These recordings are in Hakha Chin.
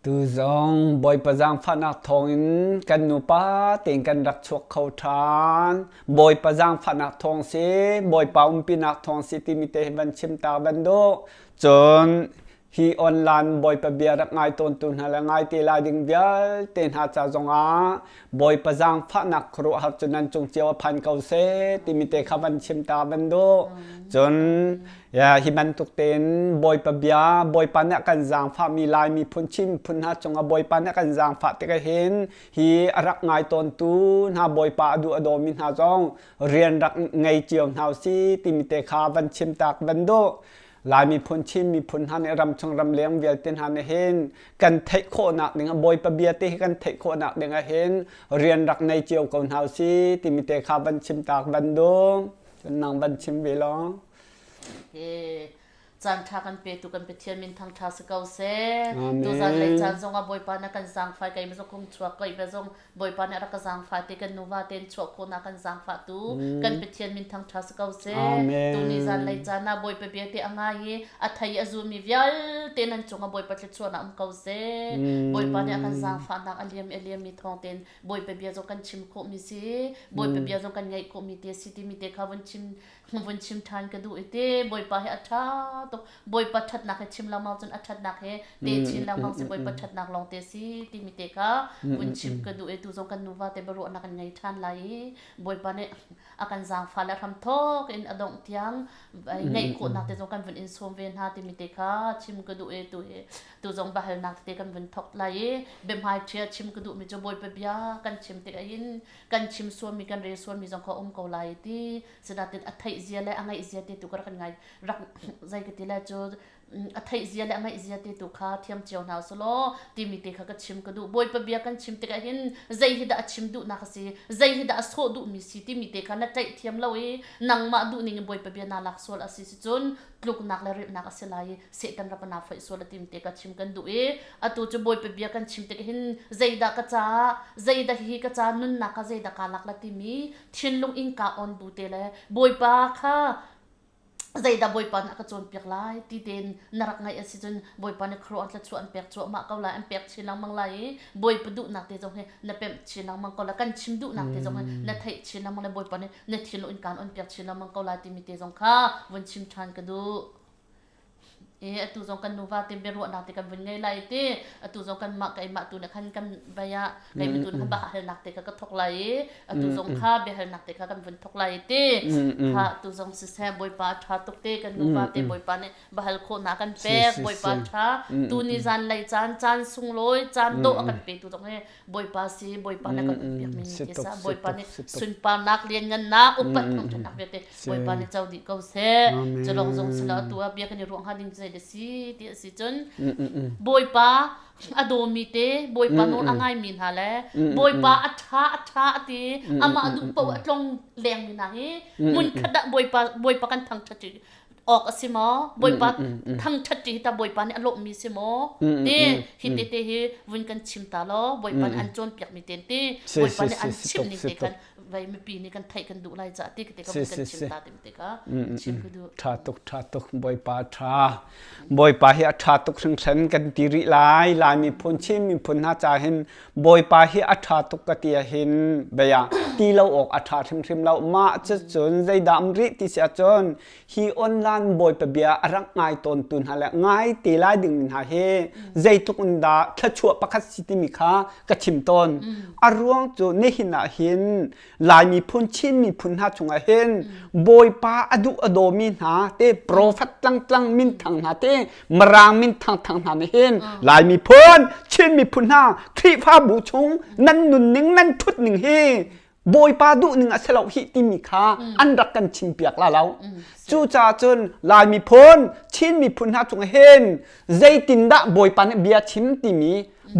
Tu zong Bawipa zaangfahnak thawngin kan nupa tein kan rak chuak kho ṭhan. Bawipa zaangfahnak thawng si, Bawipa umpinak thawng si timi te hi van chim ta van duh. Cun hi online Bawipa bia rak ngai tawntu hna le ngai te lai ding vialte hna ca zongah Bawipa zaangfahnak khuaruahhar cu nan cung cio a phan ko seh timi te kha van chim ta van duh. Cun Ya, hi bantuk tein Bawipa bia, Bawipa nih a kan zaangfahmi Lai miphun Chin miphun hna cungah Bawipa nih a kan zaangfah tikah hin hi a rak ngai tawntu hna Bawipa a duh a dawmi hna zong rian rak ngei cio hna usih timi te kha van chim tak van duh. Lai miphun Chin miphun hna nih ramchung ramleng vialte hna nih hin kan theih khawhnak ding ah Bawipa bia te hi kan theih khawhnak ding ah hin rian rak ngei cio ko hna usih timi te kha van chim tak van duh. Cun nang van chim ve law. Caan ṭha kan petu kan Pathian min thangṭha si ko seh. Tuzan lei caan zongah Bawipa na kan zaangfai kai zong kung chuak kai ve zong Bawipa nih a rak ka zaangfai te kan nuva tein chuah khawhnak kan zaangfah tu kan Pathian min thangṭha si ko seh. Tuni zan lei caan ah Bawipa bia te a ngai i a thei a zumi vialte nan cungah Bawipa thluachuahnak um ko seh. Bawipa nih a kan zaangfahnak a liam i a liammi thawng tein Bawipa bia zong kan chim khawhmi si. Bawipa bia zong kan ngaih khawhmi te si timi te kha vun chim vun chim ṭhan ka duh i te Bawipa hi a ṭha tuk Bawipa ṭhatnak he chim lengmang cun a ṭhatnak he te chin lengmang si Bawipa ṭhatnak lawng te si timi te kha vun chim ka duh i tu zong kan nuva te biaruahnak kan ngei ṭhan lai i Bawipa nih a kan zaangfah le hramthawk in a dongh tiang ngeih khawhnak te zong kan vun in sawm ve hna timi te kha chim ka duh i tu hi tu zong biahalnak tete kan vun thawk lai i biahmai ṭhia chim ka duhmi cu Bawipa bia kan chim tikah hin kan chim sualmi kan rel sualmi zong kha um ko lai ti sinatin a theih zia le a ngaih zia te tu ka rak ngai rak zei ka ti le cu a theih zia le a ngaih zia te tu kha thiam cio hna selaw timi te kha ka chim ka duh bawipa bia kan chim tikah hin zei hi dah a chim duhnak a si zei hi dah a sawh duhmi si timi te kha na tlaih thiam lo i nangmah duh ning in bawipa bia naa lak sual a si si cun tluknak le rilhnak a si lai i Satan rak na foih sual a tim te ka chim kan duh i atu cu bawipa bia kan chim tik hin zeidah ka caah zeidah hi ka ca nunnak ka zeidah ka lak la timi thinlung in ka on bu te le bawipa kha zeidah bawipa nih a ka cawnpiak lai ti tein na rak ngaih a si cun bawipa nih khuaruah thluachuah an pek cuahmah ko lai an pek chin lengmang lai i bawipa duhnak te zong hi na pemh chin lengmang ko lai kan chim duhnak te zong hi na theih chin lengmang lai bawipa nih na thinlung in kaan on piak chin lengmang ko lai timi te zong kha vun chim ṭhan ka duh. E atu zong kan nuva te biaruahnak te kan vun ngei lai ti atu zong kan mah keimah tu ne khan kan vai ah keimah tu ne khan biahalnak te kha ka thok lai i atu zong kha biahalnak te kha kan vun thok lai ti kha atu zong siseh bawipa ṭha tuk te kan nuva te bawipa nih bahal khawhnak kan pek bawipa ṭha tu ni zan lei caan caan sunglawi caan dawh a kan pe tu zong hi Bawipa si Bawipa nih kan piak mi ti sa Bawipa nih sunparnak lianngannak upat thangṭhatnak vialte Bawipa nih co dih ko seh culong zong silo atu ah bia kan i ruah hnga ding zei da si ti a si cun Bawipa a dawmi te Bawipa nawl a ngaimi hna le Bawipa a ṭha a ṭha a ti amah duh paoh a tlong lengmi hna hi hmun khat ah Bawipa Bawipa kan thangṭhat awk a si maw bawipa thangṭhat ṭi hi ta bawipa nih a lawmhmi si maw ti hi te te hi vun kan chim ta law bawipa nih an cawnpiak mi ten ti bawipa nih an chim ning te khan vai mipi nih kan theih kan duh lai ca ti te ka vun kan chim ta ti te ka chim ka duh ṭha tuk ṭha tuk bawipa ṭha bawipa hi a ṭha tuk hringhran kan ti rih lai lai miphun Chin miphun hna ca hin Bawipa hi a ṭha tuk ka ti ahhin bia ti lo awk a ṭha hrimhrim lo. Mah cucun zeidah um rih ti si ahcun hi online Bawipa bia a rak ngai tawntu hna le ngai te lai dingmi hna hi zeitluk in dah thluachuah pakhat si timi kha ka chim tawn. A ruang cu nihin ah hin Lai miphun Chin miphun hna chungah hin Bawipa a duh a dawmi hna te prophet tlangtlang minthang hna te Mirang minthang thang hna nih hin Lai miphun Chin miphun hna Khrihfabu chung nan nunning nan thut ning hi Bawipa duh ning a si lo hi timi kha an rak kan chimpiak la lo cucaah cun Lai miphun Chin miphun hna chungah hin zeitindah Bawipa nih bia chim timi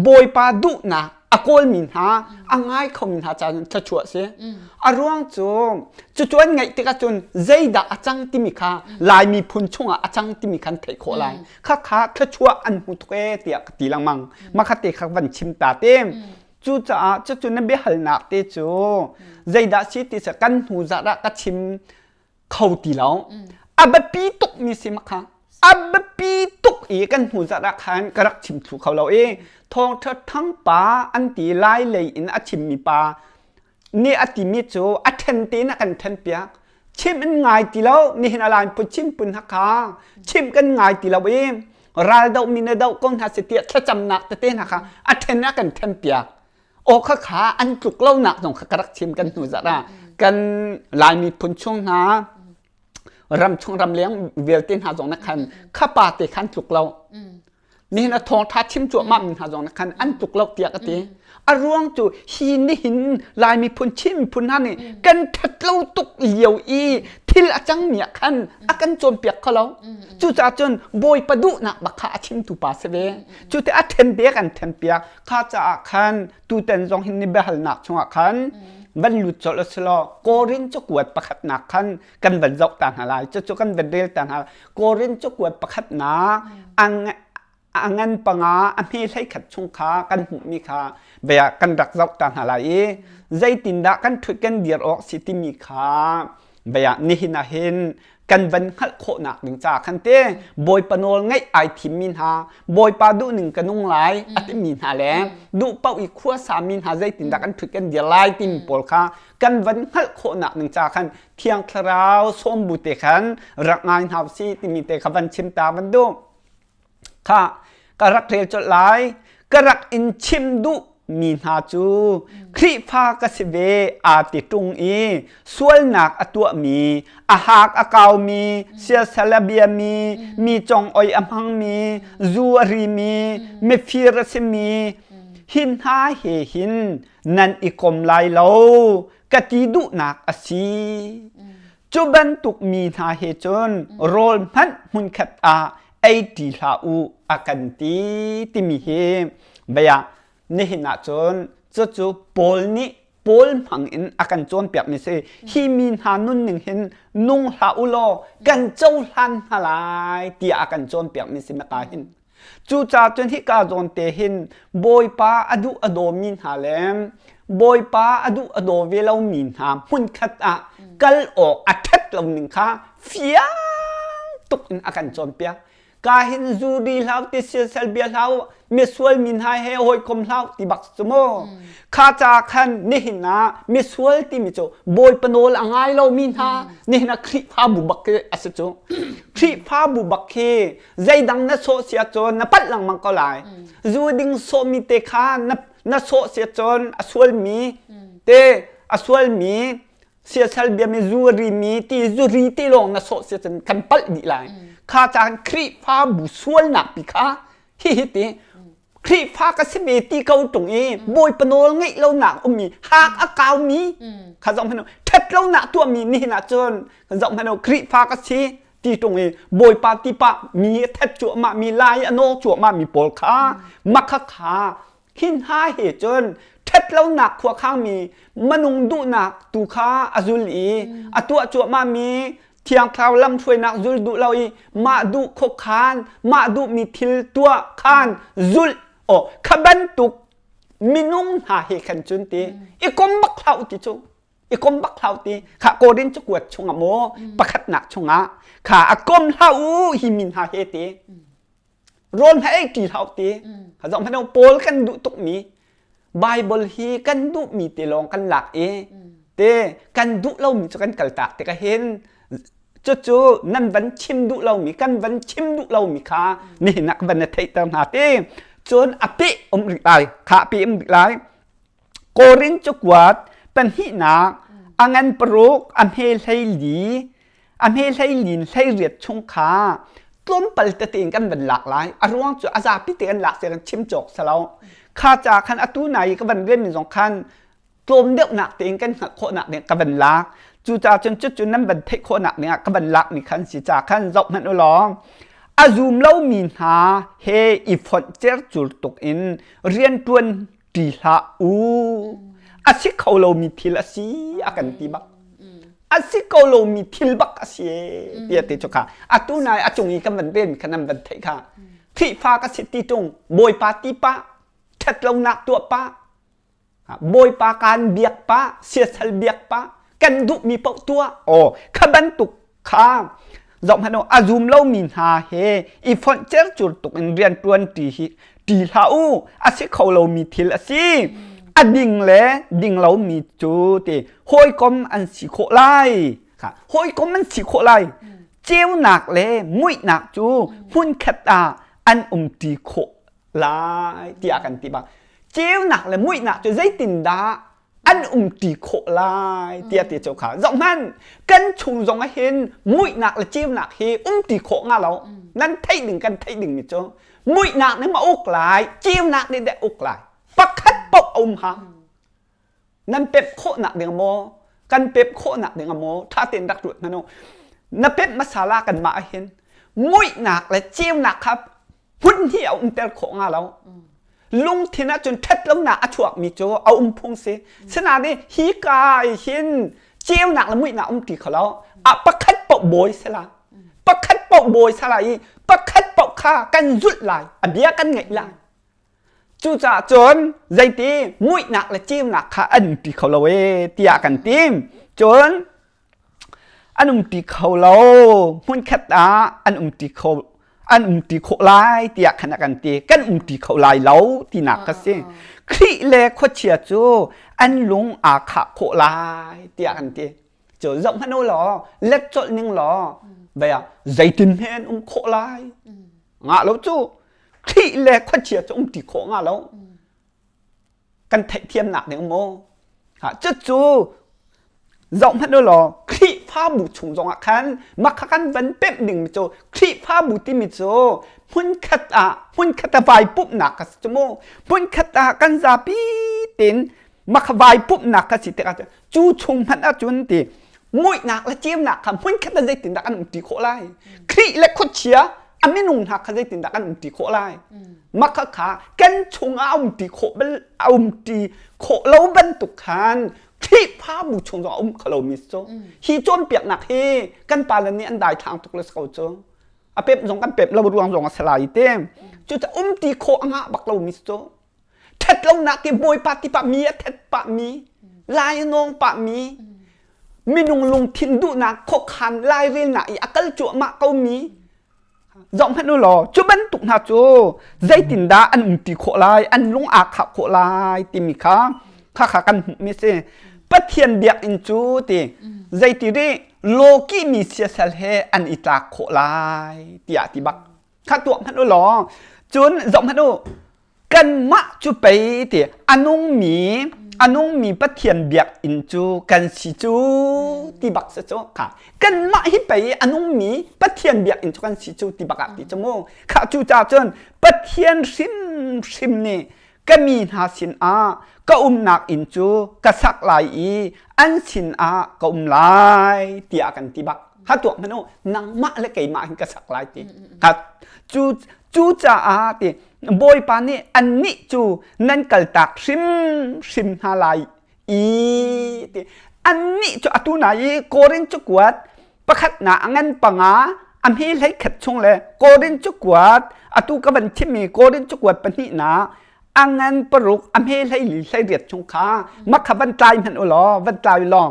Bawipa duhnak a kawlmi hna a ngai khomi hna ca cun thluachuah si a ruang cu cucu an ngaih tikah cun zeidah a cang timi kha Lai miphun chungah a cang timi khan theih khawh lai khakha thluachuah an hmu tuk ee tiah ka ti lengmang makha te kha van chim ta te cucaah cucu na biahalnak te cu zeidah si ti kan hnu zat ah ka chim kho ti lo a biapi tukmi si makha a biapi tuk. i kan hnu zarh ah khan ka rak chim thlu kho lo i thawngṭha thang pa an ti lai lei in a chimmi pa nih a timi cu a ṭhen tein a kan ṭhen piak. Chim in ngai ti lo nihin a lain pun chim pun hakha chim kan ngai ti lo i ral doh mi na doh ko hna si tiah thlacamnak tete hna kha a ṭhen a kan ṭhen piak. Aw kha kha an tluk lonak zong kha ka rak chim kan hnu zarh ah kan Lai miphun chung hna ram chung ram leng vialte hna zong na khan kha pa te khan tluk lo. Nihin a thawngṭha chim cuahmah mi hna zong khan an tluk lo tiah ka ti. A ruang cu hi nihin Lai miphun Chin miphun hna nih kan ṭhat lo tuk lio i thil a cangmi ah khan a kan cawnpiak kho lo. Cucaah cun Bawipa duhnak bak kha a chimtu pa si ve. Cu te a ṭhen te kan ṭhen piak. Kha caah khan tutan zong hin ni biahalnak chungah khan van lut colh a si law Korin cakuat pakhatnak khan kan van zoh ta hna lai. Cucu kan van rel ta hna lai. Korin cakuat pakhatnak a ngan panga a hme 11 chung kha kan hmuhmi kha bia kan rak zoh ta hna lai i zeitindah kan ṭhut kan dir awk si timi kha bia nihin ah hin kan van hngalh khawhnak ding ca khan te Bawipa nawl ngaih ai thimmi hna Bawipa duhning ka nung lai a timi hna le duh paoh i khuasa mi hna zeitindah kan ṭhut kan dir lai timi pawl kha kan van hngalh khawhnak ding ca khan Thiang Thlarau sawm bu te khan rak ngai hna usih timi te kha van chim ta van duh. Kha ka rak rel colh lai. Ka rak in chim duh mi hna cu Khrihfa ka si ve aa ti ṭung i sualnak a tuahmi, a hak a kaumi, siasal a biami, mi cong-oi a hmangmi, zu a rimi, mifir a simi, hi hna he hin nan i kom lai lo. Ka ti duhnak a si. Cu bantuk mi hna he cun rawl hmanh hmunkhat ah ei ṭi hlah u a kan ti timi hi bia nihin ah cun cucu Paul nih Paul hmang in a kan cawnpiakmi si. Hi mi hna nunning hin nung hlah u law kan cohlan hna lai tiah a kan cawnpiakmi si maka hin. Cucaah cun hika zawn te hin Bawipa a duh a dawmi hna le Bawipa a duh a daw ve lomi hna hmunkhat ah kal awk a ṭhat lo ning kha fiang tuk in a kan cawnpiak. Ka hin zu ri hlah ti siasal bia hlah misual mi hna he hawikom hlah ti bak cu mu. Kha ca khan nihin ah misual timi cu Bawipa nawl a ngai lomi hna nihin ah Khrihfabu bak khi a si cu. Khrihfabu bak khi zeidang na sawh si ahcun na palh lengmang ko lai zu ding sawhmi te kha na na sawh si ahcun a sualmi te a sualmi siasal biami zu rimi ti zu ri ti lawng na sawh si ahcun kan palh dih lai kha caan Khrihfabu sualnak pi kha hihi ti Khrihfa ka si ve ti ko tung i Bawipa nawl ngeih lonak ummi hak a kaumi kha zoh hmanh u ṭhat lonak tuahmi nihin ah cun zoh hmanh u Khrihfa ka si ti ṭung i Bawipa tipa mi a that cuahmah mi lai a nawng cuahmah mi pawl kha makha kha hi hna he cun ṭhat lonak khuakhangmi manung duhnak tu kha a zul i a tuah cuahmah mi Thiang Thlarau lamhruainak zul duh lo i mah duh khuakhan mah duhmi thil tuah khan zulh aw kha bantuk minung hna he khan cun ti i kom bak hlah u ti cu i kom bak hlah u ti kha Korin cakuat chungah maw pakhatnak chungah kha a kom hlah u hi min hna he ti rawl hna ei ṭi hlah u ti kha zoh hmanh Paul kan duh tukmi Bible hi kan duhmi te lawng kan lak i te kan duh lomi cu kan kaltak tikah hin cucu nan van chim duh lomi kan van chim duh lomi kha nihin ah van na theihter hna ti cun a peh um rih lai kha a peh um rih lai Korin cakuat pahnihnak a ngan paruk a hme 14 a hme 14 18 chung kha tlawmpal tete in kan van lak lai a ruang cu a zapi te kan lak kan chim cawk salo kha ca khan atu nai i ka van rian mi zong khan tlawm deuhnak tein kan hngalh khawhnak ding ka van lak cucaah cun cucu nan van theih khawhnak ding ah ka van lak mi khan si ca khan zoh hmanh u law a zum lomi hna he i fonh cercur tuk in rianṭuan ṭi hlah u a si kho lomi thil a si a kan ti bak a si ko lomi thil bak a si tiah ti cu kha atu nai a cung i kan van rel kha nan van theih kha Khrihfa ka si ti ṭung Bawipa ti pah ṭhat lonak tuah pah Bawipa kaan biak pah siasal biak pah kan duhmi paoh tuah aw kha bantuk kha. Zoh hmanh u, a zum lomi hna he i fonh cercur tuk in rian ṭuan ṭi hi ṭi hlah u. A si kho lomi thil a si. A ding le ding lomi cu ti hawikom an si khawh lai. Hawikom an si khawh lai. Ceunak le muihnak cu hmunkhat ah an umṭi khawh lai tiah kan ti bang. Ceunak le muihnak cu zeitindah an umṭi khawh lai tiah ti cu kha zoh hmanh kan chung zong ah hin muihnak le ceunak hi umṭi khawh nga lo nan theih ding kan theih ding mi cu muihnak nih ma uk lai ceunak nih deh uk lai pakhat paoh a um ha nan pep khawhnak ding maw kan pep khawhnak ding maw ṭha tein rak ruat hmanh u na pep masala kan mah ah hin muihnak le ceunak kha hmun hi a umter khawh nga lo lungthin ahcun ṭhatlonak a chuakmi cu a um phung si sinain hi ka hin ceunak le muihnak um ti kho lo a pakhat paoh bawi sela pakhat paoh bawi sala i pakhat paoh kha kan zulh lai a bia kan ngaih lai cucaah cun zeiti muihnak le ceunak kha an ti kho lo e tiah kan tim cun An umṭi kho lo. Hmunkhat ah an umṭi kho an umṭi khawh lai tiah khan a kan ti. Kan umṭi kho lai lo tinak ka si. Khrih le khuachia cu an lung aa khah khawh lai tiah kan ti. Cu zoh hmanh u law, let colh ning law, vei ah zeitin hme an um khawh lai? Ngah lo cu. Khrih le khuachia cu umṭi khawh nga lo. Kan theihthiamnak ding maw? Cucu zoh hmanh u law Khrihfabu chung zongah khan makha kan van pemh dingmi cu Khrihfabu timi cu hmunkhat ah hmunkhat ah vai pumhnak ka si cu mu hmunkhat ah kan zapi tein makha vai pumhnak ka si tikah cu chung hmanh ahcun ti muihnak le ceunak kha hmunkhat ah zeitindah kan umṭi khawh lai Khrih le khuachia a minung hna kha zeitindah kan umṭi khawh lai maka kha kan chungah a umṭi khawh bal a umṭi khawh lo bantuk khan Khrihfabu chung zong a um kho lomi cu hi cawnpiaknak hi kan pale nih an daithlang tuk le si ko cu a pep zong kan pep lo ruang zong a si lai te cucaah umti khawh a ngah bak lomi cu ṭhat lonak ki bawipa ti pah mi a that pah mi lai a nawng pah mi minung lungthin duhnak khuakhan lairelnak i a kal cuahmah ko mi zoh hmanh u law cu bantuk hna cu zeitindah an umti khawh lai an lung aa khah khawh lai timi kha kha kha kan hmuhmi si Pathian biakinn cu ti zeiti ri lawki mi siasal he an i tlak khawh lai tiah ti bak kha tuah hmanh u law cun zoh hmanh u kanmah cu pei ti a nungmi a nungmi Pathian biakinn cu kan si cu ti bak si cu kha kanmah hi pei a nungmi Pathian biakinn cu kan si cu ti bak ah ti cu mu kha cu ca cun Pathian hrimhrim nih ka mi hna sin ah ka umnak inn cu ka sak lai i an sin ah ka um lai tiah kan ti bak ha tuak hmanh u nangmah le keimah hin ka sak lai ti ha cu cucaah ti Bawipa nih annih cu nan kaltak hrimhrim hna lai i ti annih cu atu na i Korin cakuat pakhatnak a ngan panga a hme hlei khat chung le Korin cakuat atu ka van chimmi Korin cakuat pahnihnak a ngan paruk a hme hlei li hlei riat chung kha makha van tlai hmanh u law van tlai u law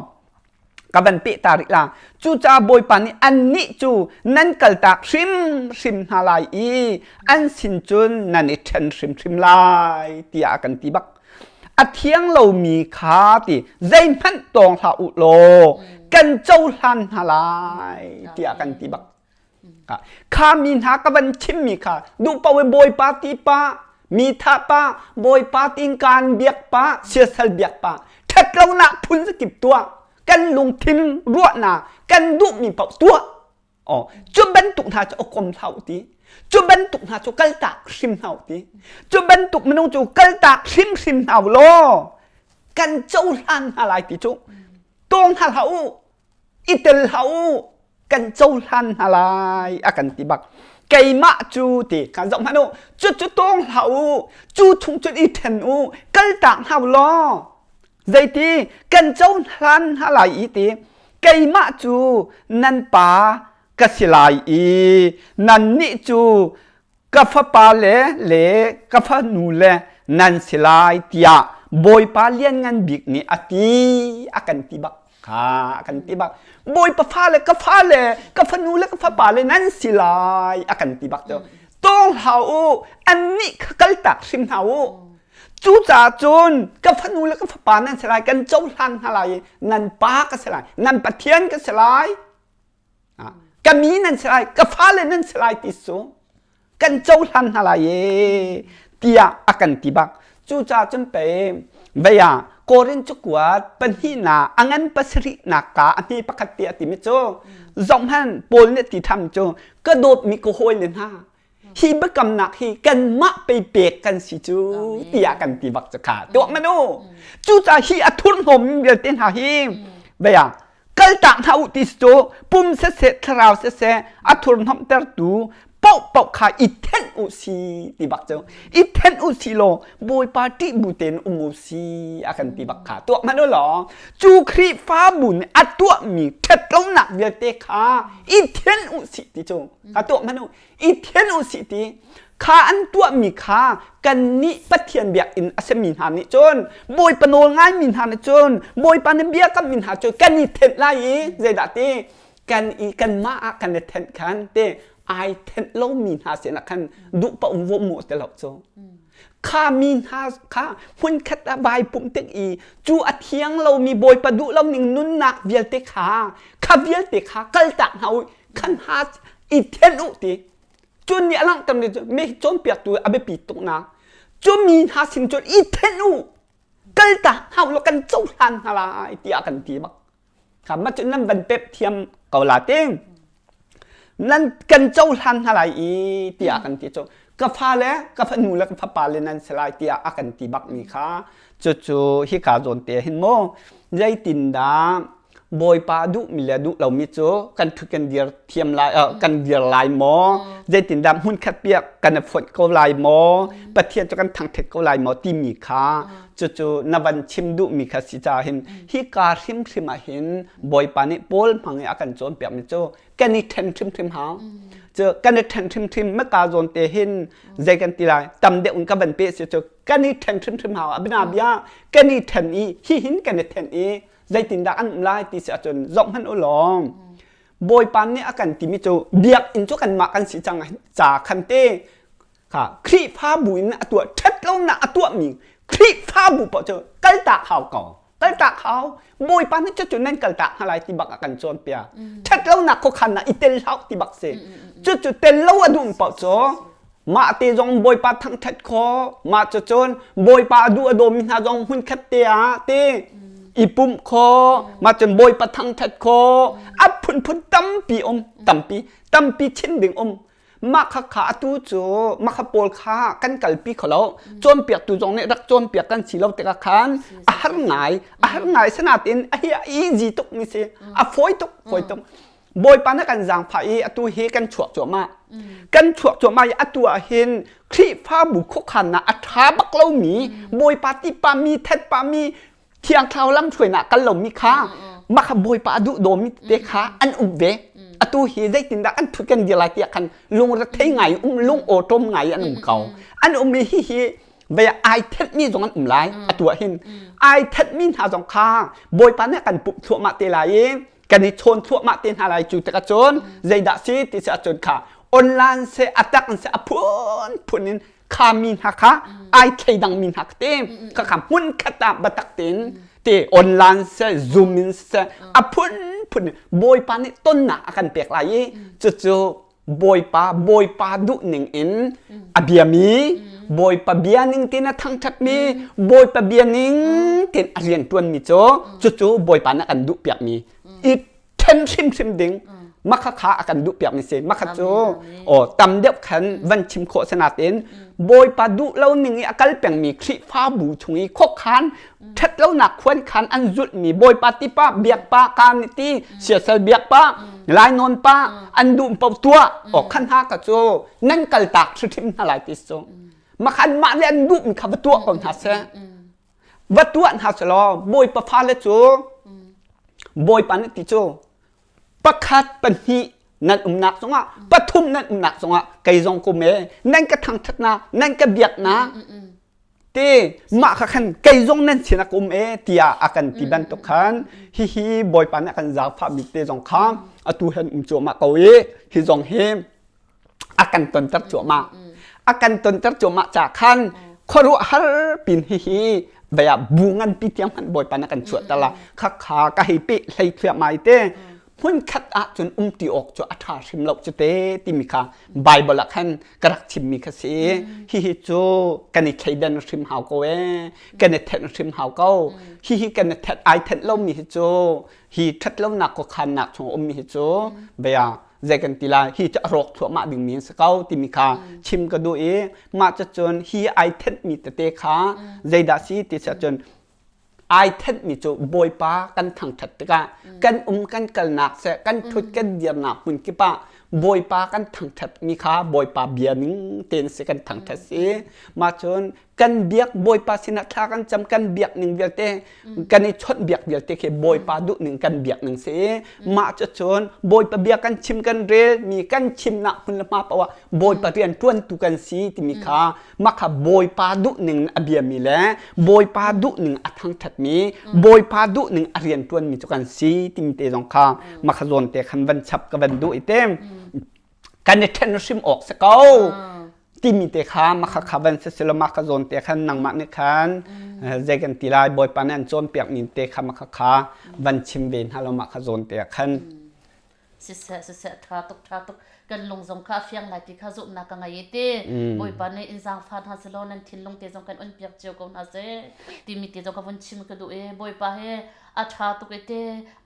ka van peh ta rih la cucaah Bawipa nih annih cu nan kaltak hrimhrim hna lai i an sin cun nan i ṭhen hrimhrim lai tiah a kan ti bak a thiang lomi kha ti zeihmanh tawng hlah u law kan cohlan hna lai tiah kan ti bak Kha mi hna ka van chimmi kha duh paoh in Bawipa ti pa, mi tha pa, Bawipa tiin kaan biak pa, siasal biak pa, ṭhatlonak phun zakip tuah, kan lungthin ruahnak, kan duhmi paoh tuah. Oh, cu bantuk hna cu kom hlah u ti. Cu bantuk hna cu kaltak hrim hna u ti. Cu bantuk minung cu kaltak hrimhrim hna u law kan cohlan hna lai ti cu tawng hna hlah u i tel hlah u kan cohlan hna lai a kan ti bak keimah cu ti kha zoh hmanh u cu cu tawng hlah u cu chung cun i then u kaltak hna u law zeiti kan cohlan hna lai i ti keimah cu nan pa ka si lai i nannih cu ka fapa le le ka fanu le nan si lai tiah Bawipa lianngan bik nih a ti a kan ti bak. Kha kan ti bak. Bawipa fale ka fale ka fanu le ka fapa le nan si lai a kan ti bak cu. Tawng hlah u, annih kha kaltak hrim hna u. Cucaah cun ka fanu le ka fapa nan si lai, kan cohlan hna lai i nan pa ka si lai, nan Pathian ka si lai. Ka mi nan si lai, ka fale nan si lai ti cu kan cohlan hna lai e tiah a kan ti bak. Cucaah cun pei vei ah Korin cakuat pahnihnak a ngan pasarihnak ka a hme pakhat te a timi cu zohhmanh Paul nih ti tham cu ka dawtmi ka hawile hna hi biakamnak hi kanmah pei pek kan si cu tiah kan ti bak cu kha tuah manu cucaah hi a thurhnawm vialte hna hi vei ah kaltak hna u ti cu pum siseh thlarau siseh a thurhnawmhtertu paohpaoh kha i thenh u si ti bak cu i thenh u si law Bawipa ṭih bu tein um u si a kan ti bak kha tuah hmanh u law cu Khrihfabu nih a tuahmi ṭhatlonak vialte kha i thenh u si ti cu kha tuah hmanh u i thian u sih ti kha an tuahmi kha kannih Pathian biakinn a simi hna nih cun Bawipa nawl ngaimi hna nih cun Bawipa nih bia kammi hna cu kan i thenh lai i zeidah ti kan i kanmah ah kan i thenh khan te ai thenh lomi hna sinah khan duh paoh vawm mu ti lo cu kha mi hna kha hmunkhat ah vai pumh tik i cu a thiang lomi Bawipa duh lo ning nunnak vialte kha kha vialte kha kaltak hna u khan ha i then u ti cun nih a langhter mi cu mi cawnpiaktu a biapi tuknak cu mi hna sin cun i then u kalta hau lo kan cohlan hna lai tiah kan ti bak kha ma cun nan van pep thiam ko la te nan kan cohlan hna lai i tiah kan ti cu ka fa le ka fanu le ka fapa le nan si lai tiah a kan ti bak mi kha cucu hika zawn te hin maw zeitindah Bawipa duhmi le duh lomi cu kan ṭhut kan dir thiam lai kan dir lai maw zeitindah hmunkhat piak kan i fonh ko lai maw Pathian cu kan thangṭhat ko lai maw timi kha cucu na van chim duhmi kha si caah hin hika hrimhrim ah hin Bawipa nih Paul hmang i a kan cawnpiakmi cu kan i ṭhen hrimhrim hau cu kan i ṭhen hrimhrim maka zawn te hin zei kan ti lai tam deuh in ka van pe si cu kan i ṭhen hrimhrim hau abina bia kan i ṭhen i hihin kan i ṭhen i zeitindah an um lai ti si ahcun zoh hmanh u law Bawipa nih a kan timi cu biakinn cu kanmah kan si cang ca khan te kha Khrihfabu in a tuah ṭhat lonak a tuahmi Khrihfabu paoh cu kaltak hau ko kaltak hau Bawipa nih cucu nan kaltak hna lai ti bak a kan cawnpiak ṭhat lonak khuakhan ah i tel hlah ti bak si cucu tel lo a duh paoh cu Mah te zong Bawipa thangṭhat khawh. Mah cucun Bawipa a duh a dawmi hna zong hmunkhat te ah te i pumh khawh. Mah cun Bawipa thangṭhat khawh. A phunphun tampi um, tampi, tampi chin ding um. Mah kha kha atu cu mah kha pawl kha kan kalpi kho lo. Cawnpiaktu zong nih rak cawnpiak kan si lo tikah khan a har ngai, a har ngai. Sinain a hi a easy tuk mi si. A fawi tuk, fawi tuk. Bawipa na kan zaangfah i atu hi kan chuak cuahmah. Kan chuak cuahmah i atu ah hin Khrihfabu khuakhannak a ṭha bak lomi Bawipa tipa mi thetpa mi thiang thlarau lamhruainak kal lomi kha mah kha Bawipa a duh dawmi te kha an um ve. Atu hi zeitindah kan thut kan dir lai tiah khan lungrethei ngai um lung awṭawm ngai an um ko. An um i hihi vei ai thenhmi zong an um lai atu ah hin ai thenhmi hna zong kha Bawipa nih kan pumh thluahmah te lai i kan i chawn thluahmah te hna lai cu tikah cun zeidah si ti si ahcun kha online se atak in se a phun phun in kha mi hna kha ai thleidang mi hna te kha kha hmun khat ah batak tein te online se zoom in se a phun phun bawipa nih tonnak a kan pek lai i cucu Bawipa Bawipa duh ning in a biami Bawipa bia ning tin a thangṭhatmi Bawipa bia ning tin a rian ṭuanmi cu cucu Bawipa nih a kan duh piakmi i ṭhen hrimhrim ding makha kha a kan duh piakmi si makha cu aw tam deuh khan van chim khawh sanatin Bawipa duh lo ning i a kal pengmi Khrihfabu chung i khuakhan ṭhatlonak khuan khan an zulhmi Bawipa tipa biakpa ka nih ti siasal biakpa lainawn pa an duh paoh tuah aw khan hna ka cu nan kaltak hrimhrim hna lai ti cu makhan mah le an duhmi kha va tuah ko hna seh va tuah hna selaw Bawipa fale cu Bawipa nih ti cu pakhat pahnih nan umnak zongah pathum nan umnak zongah kei zong kum e nan ka thangṭhatnak nan ka biaknak. Te mah kha khan kei zong nan sinah ka um e tiah a kan ti bantuk khan hihi Bawipa nih a kan zaangfah mi te zong kha atu hen um cuahmah ko i hi zong hi a kan tonter cuahmah. A kan tonter cuahmah ca khan khuaruahhar pin hihi baya bu nganpi tiang hmanh Bawipa nih a kan chuahter la khakha ka hei pe hlei thliahmah i te hmunkhat ahcun umti awk cu a ṭha hrim lo cu te timi kha Bible ah khan ka rak chimmi kha si. Hihi cu kan i thleidan hrim hau ko ee, kan i thenh hrim hau ko. Hihi kan i thenh ai thenh lomi hi cu hi ṭhatlonak khuakhannak chung a ummi hi cu bia zei kan ti lai hi cu a rawk thluahmah dingmi an si ko timi kha chim ka duh i mah cucun hi ai thenhmi tete kha zeidah si ti si ahcun ai thenhmi cu Bawipa kan thangṭhat tikah kan um kan kalnak seh kan ṭhut kan dirnak hmun kip ah Bawipa kan thangṭhatmi kha Bawipa bia ning tein si kan thangṭhat si mah cun kan biak Bawipa sinah thla kan cam kan biak ning vialte kan i chawnh biak vialte khi Bawipa duh ning kan biak ning si mah cu cun Bawipa bia kan chim kan rel mi kan chimnak hmun le hma paoh ah Bawipa rian ṭuantu kan si timi kha mah kha Bawipa duhning a biami le Bawipa duhning a thangṭhatmi Bawipa duhning a rianṭuanmi cu kan si timi te zong kha mah kha zawn te khan van chap ka van duh i te kan i ṭhen hrim awk si ko timi te kha mah kha kha van si silo mah kha zawn te khan nangmah nih khan zei kan ti lai Bawipa nih an cawnpiak ning te kha mah kha kha van chim ve hna lo mah kha zawn te khan Siseh siseh ṭha tuk ṭha tuk kan lung zong kha a fiang lai ti kha zumhnak ka ngei i ti Bawipa nih in zaangfah hna selaw nan thinlung te zong kan on piak cio ko hna seh timi te zong ka vun chim ka duh i Bawipa he a ṭha tuk i te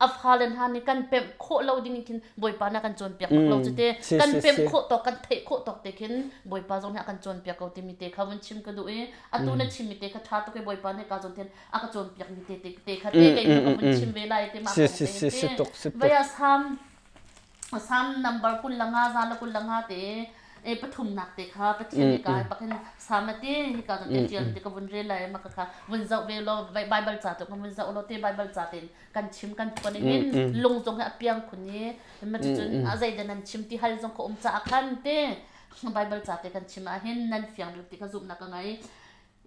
a fale hna nih kan pemh khawh lo ding in khin Bawipa nih a kan cawnpiak bak lo cu te kan pemh khawh tawk kan theih khawh tawk te khin Bawipa zong nih a kan cawnpiak ko timi te kha vun chim ka duh i atu na chimmi te kha ṭha tuk i Bawipa nih ka zawn ten a ka cawnpiak mi te te te kha te kei ka vun chim ve lai te ma si si si si tuk si tuk vaya sam sam number kul langa za la kul langa te e pathum nak te kha pathian ni ka pakin samate hi ka te tial te ka vun rel lai ma ka kha vun zau ve lo bible ca to ka vun zau lo te bible ca ten kan chim kan phuan hin lung zong he apiang khun ni ma cun a zei dan nan chim ti hal zong ka um ca khan te bible ca te kan chim ah hin nan fiang bik ti ka zumh nak ka ngai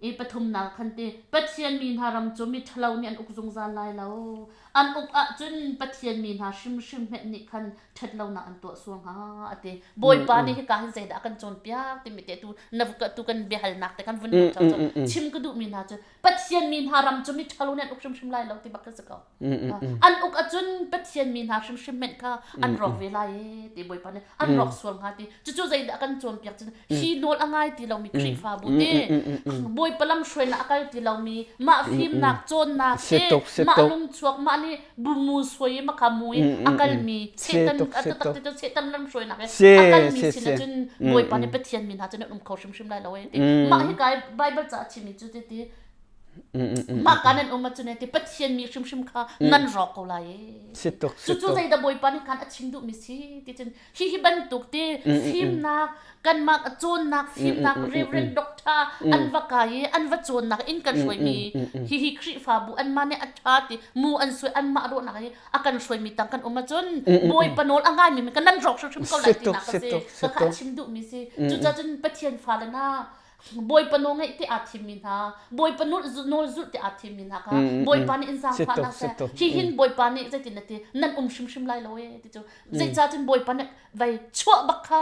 I pathumnak khan ti Pathian mi hna ram cu mi ṭhalo nih an uk zungzal lai lo. An uk ahcun Pathian mi hna hrimhrim hmenh nih khan ṭhatlonak an tuah sual hnga a ti. Bawipa nih hika hin zeidah a kan cawnpiak timi te tu na tu kan biahalnak te kan vun chim ka duhmi hna cu Pathian mi hna ram cu mi ṭhalo nih an uk hrimhrim lai lo ti bak khi si ko. An uk ahcun Pathian mi hna hrimhrim hmenh kha an rawk ve lai e ti Bawipa nih an rawk sual hnga ti. Cucu zeidah kan cawnpiak cun hi nawl a ngai ti lomi Khrihfabu te Bawipa lam hruainak a kal ti lomi mah fimnak cawnnak te mah lungchuak mah nih bumu suai i makha mu i a kalmi Satan a taktak ti cu Satan lam hruainak i a kalmi sin ahcun Bawipa nih Pathian min hna cun an um kho hrimhrim lai lo e ti mah hi kai Bible ca a chimmi cu ti ti mah ka nan um ahcun ti Pathian mi hrimhrim kha nan rawk ko lai e cucu zeidah Bawipa nih khan a chim duhmi si ti cun hihi bantuk te fimnak kanmah cawnnak fimnak reverend doctor an va kai i an va cawnnak in kan hruaimi hihi Khrihfabu anmah nih a ṭha ti mu an suai anmah ruahnak hi a kan hruaimi tang kan um ahcun Bawipa nawl a ngaimi kan nan rawk hrimhrim ko lai tinak a si ka kha a chim duhmi si cucaah cun Pathian fale hna Bawipa nawl ngaih te aa thimmi hna Bawipa nawl nawl zulh te aa thimmi hna kha Bawipa nih in zaangfah hna seh hi hin Bawipa nih zeitin na ti nan um hrimhrim lai lo e ti cu zeicah cun Bawipa nih vai chuah bak kha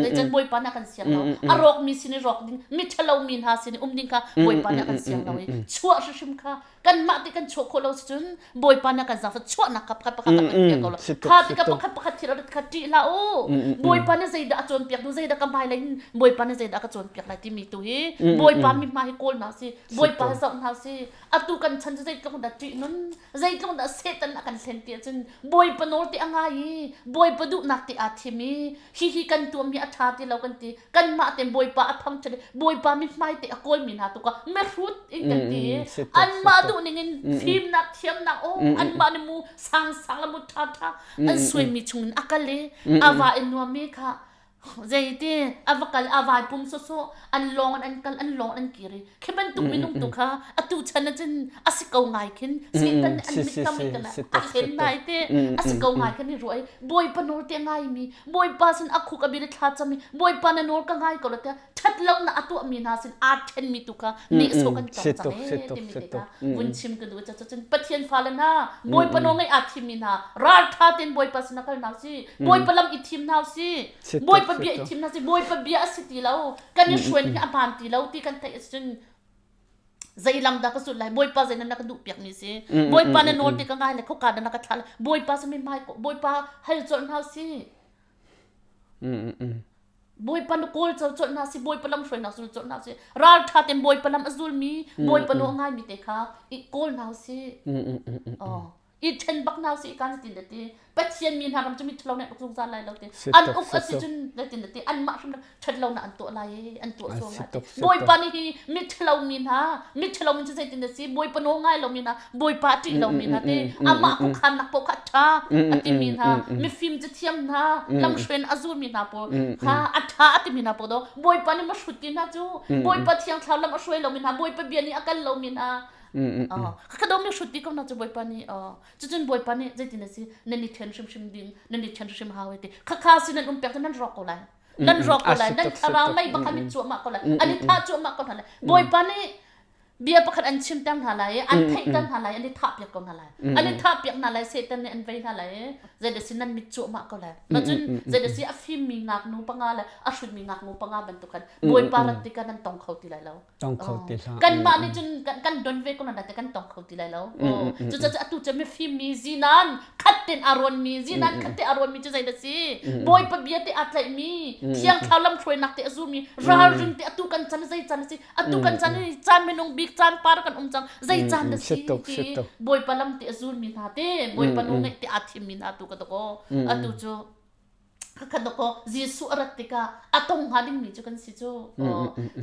zeicah Bawipa nih a kan siang lo a rawkmi sin i rawk ding mi ṭhalo mi hna sin i um ding kha Bawipa nih a kan siang lo i chuah hrimhrim kha kanmah ti kan chuah khawh lo si cun Bawipa nih a kan zaangfah chuahnak kha pakhat pakhat kan piak ko lo kha tikah pakhat pakhat thil kha ṭih hlah u Bawipa nih zeidah a cawnpiak tu zeidah ka hmailei hin Bawipa nih zeidah a ka cawnpiak lai timi tu hi Bawipa mi hma hi kawl hna si Bawipa hi zoh hna si atu kan chan cu zeitluk dah ṭih nun zeitluk dah Satan a kan hlen ti ahcun Bawipa nawl ti a ngai i Bawipa duhnak ti aa thim i hihi kan tuahmi a ṭha ti lo kan ti kanmah te Bawipa a thangṭhat i Bawipa mithmai te a kawlmi hna tu kha mihrut in kan ti i anmah duh ning in fimnak thiamnak aw anmah nih mu sangsang le mu ṭha ṭha an suaimi chungin a kal i a va in nuammi kha zeiti a va kal a vai pum sawsawh an lawng in an kal an lawng in an kir i khi bantuk minung tu kha atu chan ah cun a si ko ngai khin Satan nih an mit kam in a hlen nai te a si ko ngai khin i ruah i Bawipa nawl te ngai mi Bawipa sin a khuk a bir i thla cam i Bawipa na nawl ka ngai ko la tiah ṭhat. ṭhat lonak a tuahmi hna sin aa ṭhenmi tu kha nehsawh kan tong cang ee timi te kha vun chim ka duh. Cun Pathian fale hna, Bawipa nawl ngaih aa thimmi hna, ralṭha tein Bawipa sinah kal hna usih. Bawipa lam i thim hna usih. Bawipa bia i thim hna usih. Bawipa bia a si ti lo. Kan i hruai hi a hmaan ti lo ti kan theih ahcun zei lam dah ka zulh lai? Bawipa zei na ka duh piakmi si? Bawipa na nawl ti ka ngai le khoka dah na ka thlah lai? Bawipa simi hmai Bawipa hal colh hna usih. Bawipa na kawl colh colh hna si, Bawipa lam hruainak zul colh hna si, ralṭha tein Bawipa lam a zulmi, Bawipa nawl ngaimi te kha i kawl hna usih. Oh. I ṭhen bak hna usih kan tin ti. Pathian mi hna ram cu mi ṭhalo nih an uk zungzal lai lo ti. An uk a si cun tin ti anmah hrim ṭhat lo na an tuah lai i an tuah sual lai. Bawipa nih hi mi ṭhalo mi hna, mi ṭhalo mi cu zeitin a si? Bawipa nawl ngai lomi hna, Bawipa a ṭih lomi hna te, amah khuakhannak paoh kha a ṭha a timi hna, mifim cathiam hna, lamhruai a zulmi hna pawl kha a ṭha a timi hna pawl do Bawipa nih ma hrut ti hna cu, Bawipa thiang thlarau lam a hruai lomi hna, Bawipa bia nih a kal lomi hna, kha do mi hrut ti ko hna cu Bawipa nih cucun Bawipa nih zeitin a si nan i ṭhen hrimhrim ding, nan i ṭhen hrimhrim hau ti khakha si nan um pek nan rawk ko lai. Nan rawk ko lai nan thlarau mei bak an i cuahmah ko lai an i thah cuahmah ko hna lai Bawipa nih bia pakhat an chimter hna lai i an theihter hna lai an i thahpiak ko hna lai an i thahpiak hna lai Satan nih an vei hna lai i zeidah si nan mit cuahmah ko lai ma cun zeidah si a fimmi ngaknu panga le a hrutmi ngaknu panga bantuk khan Bawipa rat tikah nan tong kho ti lai lo tong kho ti hlah. Kanmah nih cun kan don ve ko na te kan tong kho ti lai lo. Cucaah atu cu mifim mi zinan khat ten a rawn mi zinan khat te a rawn mi cu zeidah si? Bawipa bia te aa tlaih mi thiang thlarau lamhruainak te a zum mi ralring te atu kan chan zei chan si? Atu kan chan ni caan minung bik caan par kan um cang zei caan na si ti Bawipa lam te a zul mi hna te Bawipa nu ngeih te aa thim mi hna tu ka to ko atu cu Khakhat dawkaw Jesuh a rat tikah a tong hnga dingmi cu kan si cu.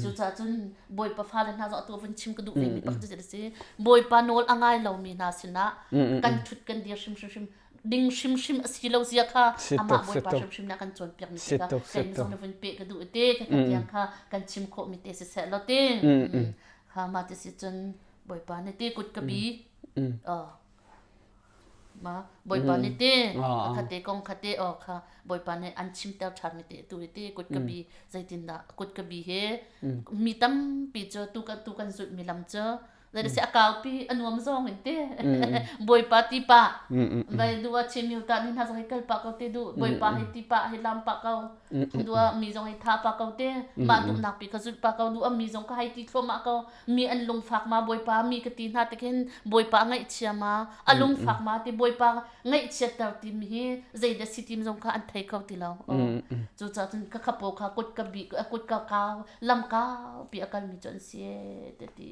Cucaah cun Bawipa fale hna zong atu vun chim ka duh vemi pakhat cu a si. Bawipa nawl a ngai lomi hna sinah kan ṭhut kan dir hrimhrim ding hrimhrim a si lo zia kha amah Bawipa hrimhrim nih a kan cawnpiak mi te kha kei zong na vun peh ka duh te ka tiang kha kan chim khawh mi te siseh law te. Ha mah ti si cun Bawipa nih ti kut ka bi. Ma Bawipa nih te khate kong khate aw kha Bawipa nih an chimter ṭhan mi te tu hi te kut ka bi zeitindah kut ka bi he mi tampi cu tu kan tu kan zulh mi lam cu zei si a kaupi a nuam zong in te Bawipa ti pa vai du a chim mi ta ni hna zong hi kal pa ko te du Bawipa hi ti pa hi lam pa ko du a mi zong hi tha pa ko te mah duhnak pi kha zulh pa ko du a mi zong ka hai ti thluahmah ko mi an lungfak ma Bawipa mi ka ti hna tik hin Bawipa ngaihchia ma a lungfak ma ti Bawipa ngaihchiatter ti mi hi zeidah si tim zong kha an thei kho ti lo. Cucaah cun ka khapo kha kut ka bi kut ka kau lam kau pi a kal mi cu an si te ti.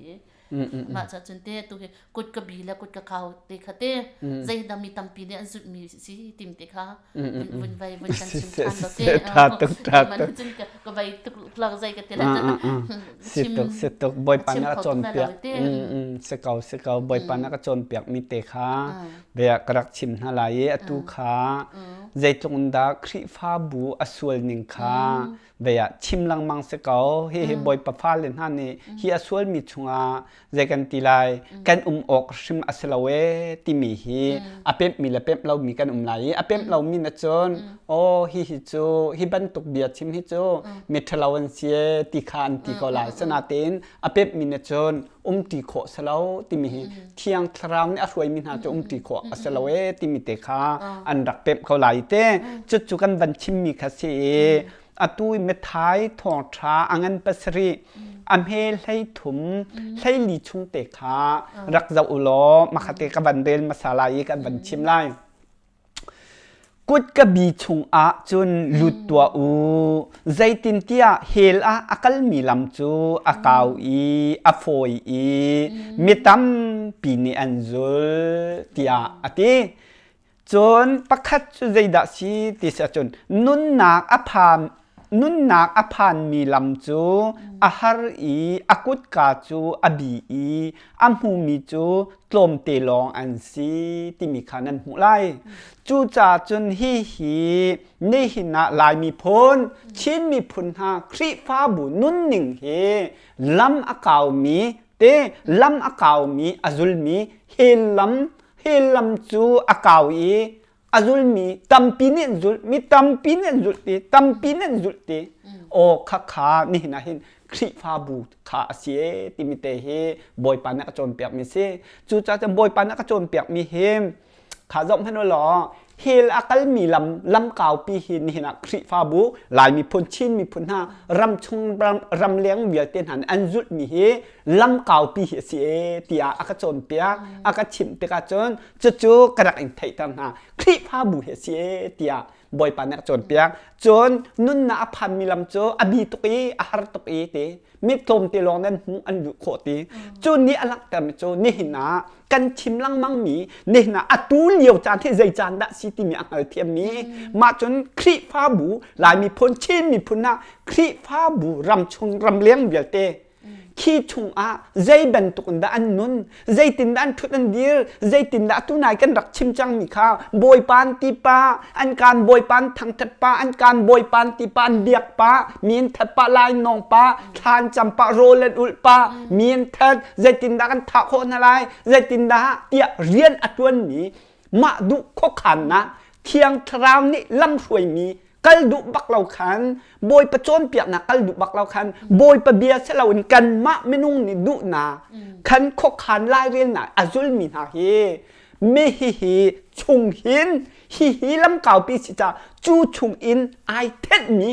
Mah ca cun te tu hi kut ka bi le kut ka kau te kha te zeidah mi tampi nih an zulh mi si tim te kha vun vai vun kan chim than lo te tha tuk tha tuk cun ka vai tuk lak zai ka te la si tuk si tuk bawipa na ka cawnpiak si ko si ko bawipa na ka cawnpiak mi te kha bia ka rak chim hna lai i atu kha zeitluk in dah Khrihfabu a sual ning kha bia chim lengmang si ko hi hi bawipa fale hna nih hi a sualmi chungah zei kan ti lai kan um awk hrim a si lo ee timi hi a pemhmi le pemh lomi kan um lai i a pemh lomi na cun aw hi hi cu hi bantuk bia chim hi cu mi ṭhalo an si ee ti kha an ti ko lai sinain a pemhmi na cun umṭi khawh si lo timi hi thiang thlarau nih a hruaimi hna cu umṭi khawh a si lo ee timi te kha an rak pemh ko lai te cucu kan van chimmi kha si i atu i mithai thawngṭha a ngan pasarih a hme 13 hleili chung te kha rak zoh u law makhate ka van rel hmasa lai i kan van chim lai. Kut ka bi chungah cun lut tuah u. Zeitintiah hell ah a kalmi lam cu a kau i a fawi i mi tampi nih an zul tiah a ti. Cun pakhat cu zeidah si ti si ahcun nunnak a phan nunnak a phanmi lam cu a har i a kutka cu a bi i a hmumi cu tlawmte lawng an si timi kha nan hmuh lai. Cucaah cun hihi nihin ah Lai miphun, Chin miphun hna Khrihfabu nunning hi lam a kaumi te lam a kaumi a zulmi hell lam Hi lam cu a kau i A zulmi tampi nih an zulh, mi tampi nih an zulh ti, tampi nih an zulh ti. Aw khakha nihin ah hin Khrihfabu kha a si ee timi te hi Bawipa nih a ka cawnpiakmi si. Cucaah cun Bawipa nih a ka cawnpiakmi hi kha zoh hmanh u law hell a kalmi lam lam kaupi hi nihin ah Khrihfabu Lai miphun Chin miphun hna ram chung ram leng vialte hna nih an zulhmi hi lam kaupi hi a si ee tiah a ka cawnpiak a ka chimh tikah cun cucu ka rak in theihter hna Khrihfabu hi a si ee tiah Bawipa nih a cawnpiak cun nunnak a phanmi lam cu a bi tuk i a har tuk i ti mi tlawmte lawng nan hmuh an luh khawh ti cu nih a langhtermi cu nihin ah kan chim lengmangmi nihin ah atu lio caan hi zei caan dah si timi a hngalthiammi mah cun Khrihfabu Lai miphun Chin miphun ah Khrihfabu ramchung ramleng vialte khi chungah zei bantuk in dah an nun zeitin dah an ṭhut an dir zeitin dah atu nai kan rak chim cangmi kha bawipa an ti pa an kaan bawipa an thangṭhat pa an kaan bawipa an ti pa an biak pa mi an that pa lai nawng pa thla an cam pa rawl an ulh pa mi an that zeitin dah kan thah khawh hna lai zeitin dah tiah rian a ṭuanmi mah duh khuakhannak thiang thlarau nih lamhruaimi kal duh bak lo khan bawipa cawnpiaknak kal duh bak lo khan bawipa bia si loin kanmah minung nih duhnak khan khuakhan lairelnak a zulmi hna hi mi hihi chung hin hihi lamkaupi si ca cu chung in ai thenhmi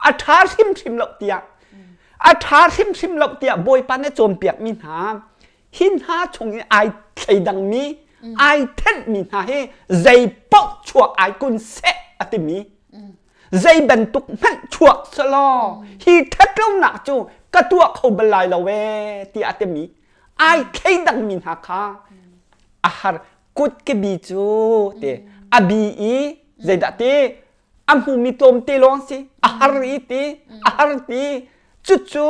a ṭha hrimhrim lo tiah a ṭha hrimhrim lo tiah bawipa nih cawnpiakmi hna hi hna chung in ai thleidangmi ai thenhmi hna hi zei paoh chuak ai kun seh a timi zei bantuk hmanh chuak selaw hi ṭhatlonak cu ka tuah kho bal lai lo ee tiah a timi ai thleidangmi hna kha a har kut ke bi cu te a bi i zeidah ti a hmumi tlawmte lawng si a har i ti a har ti cucu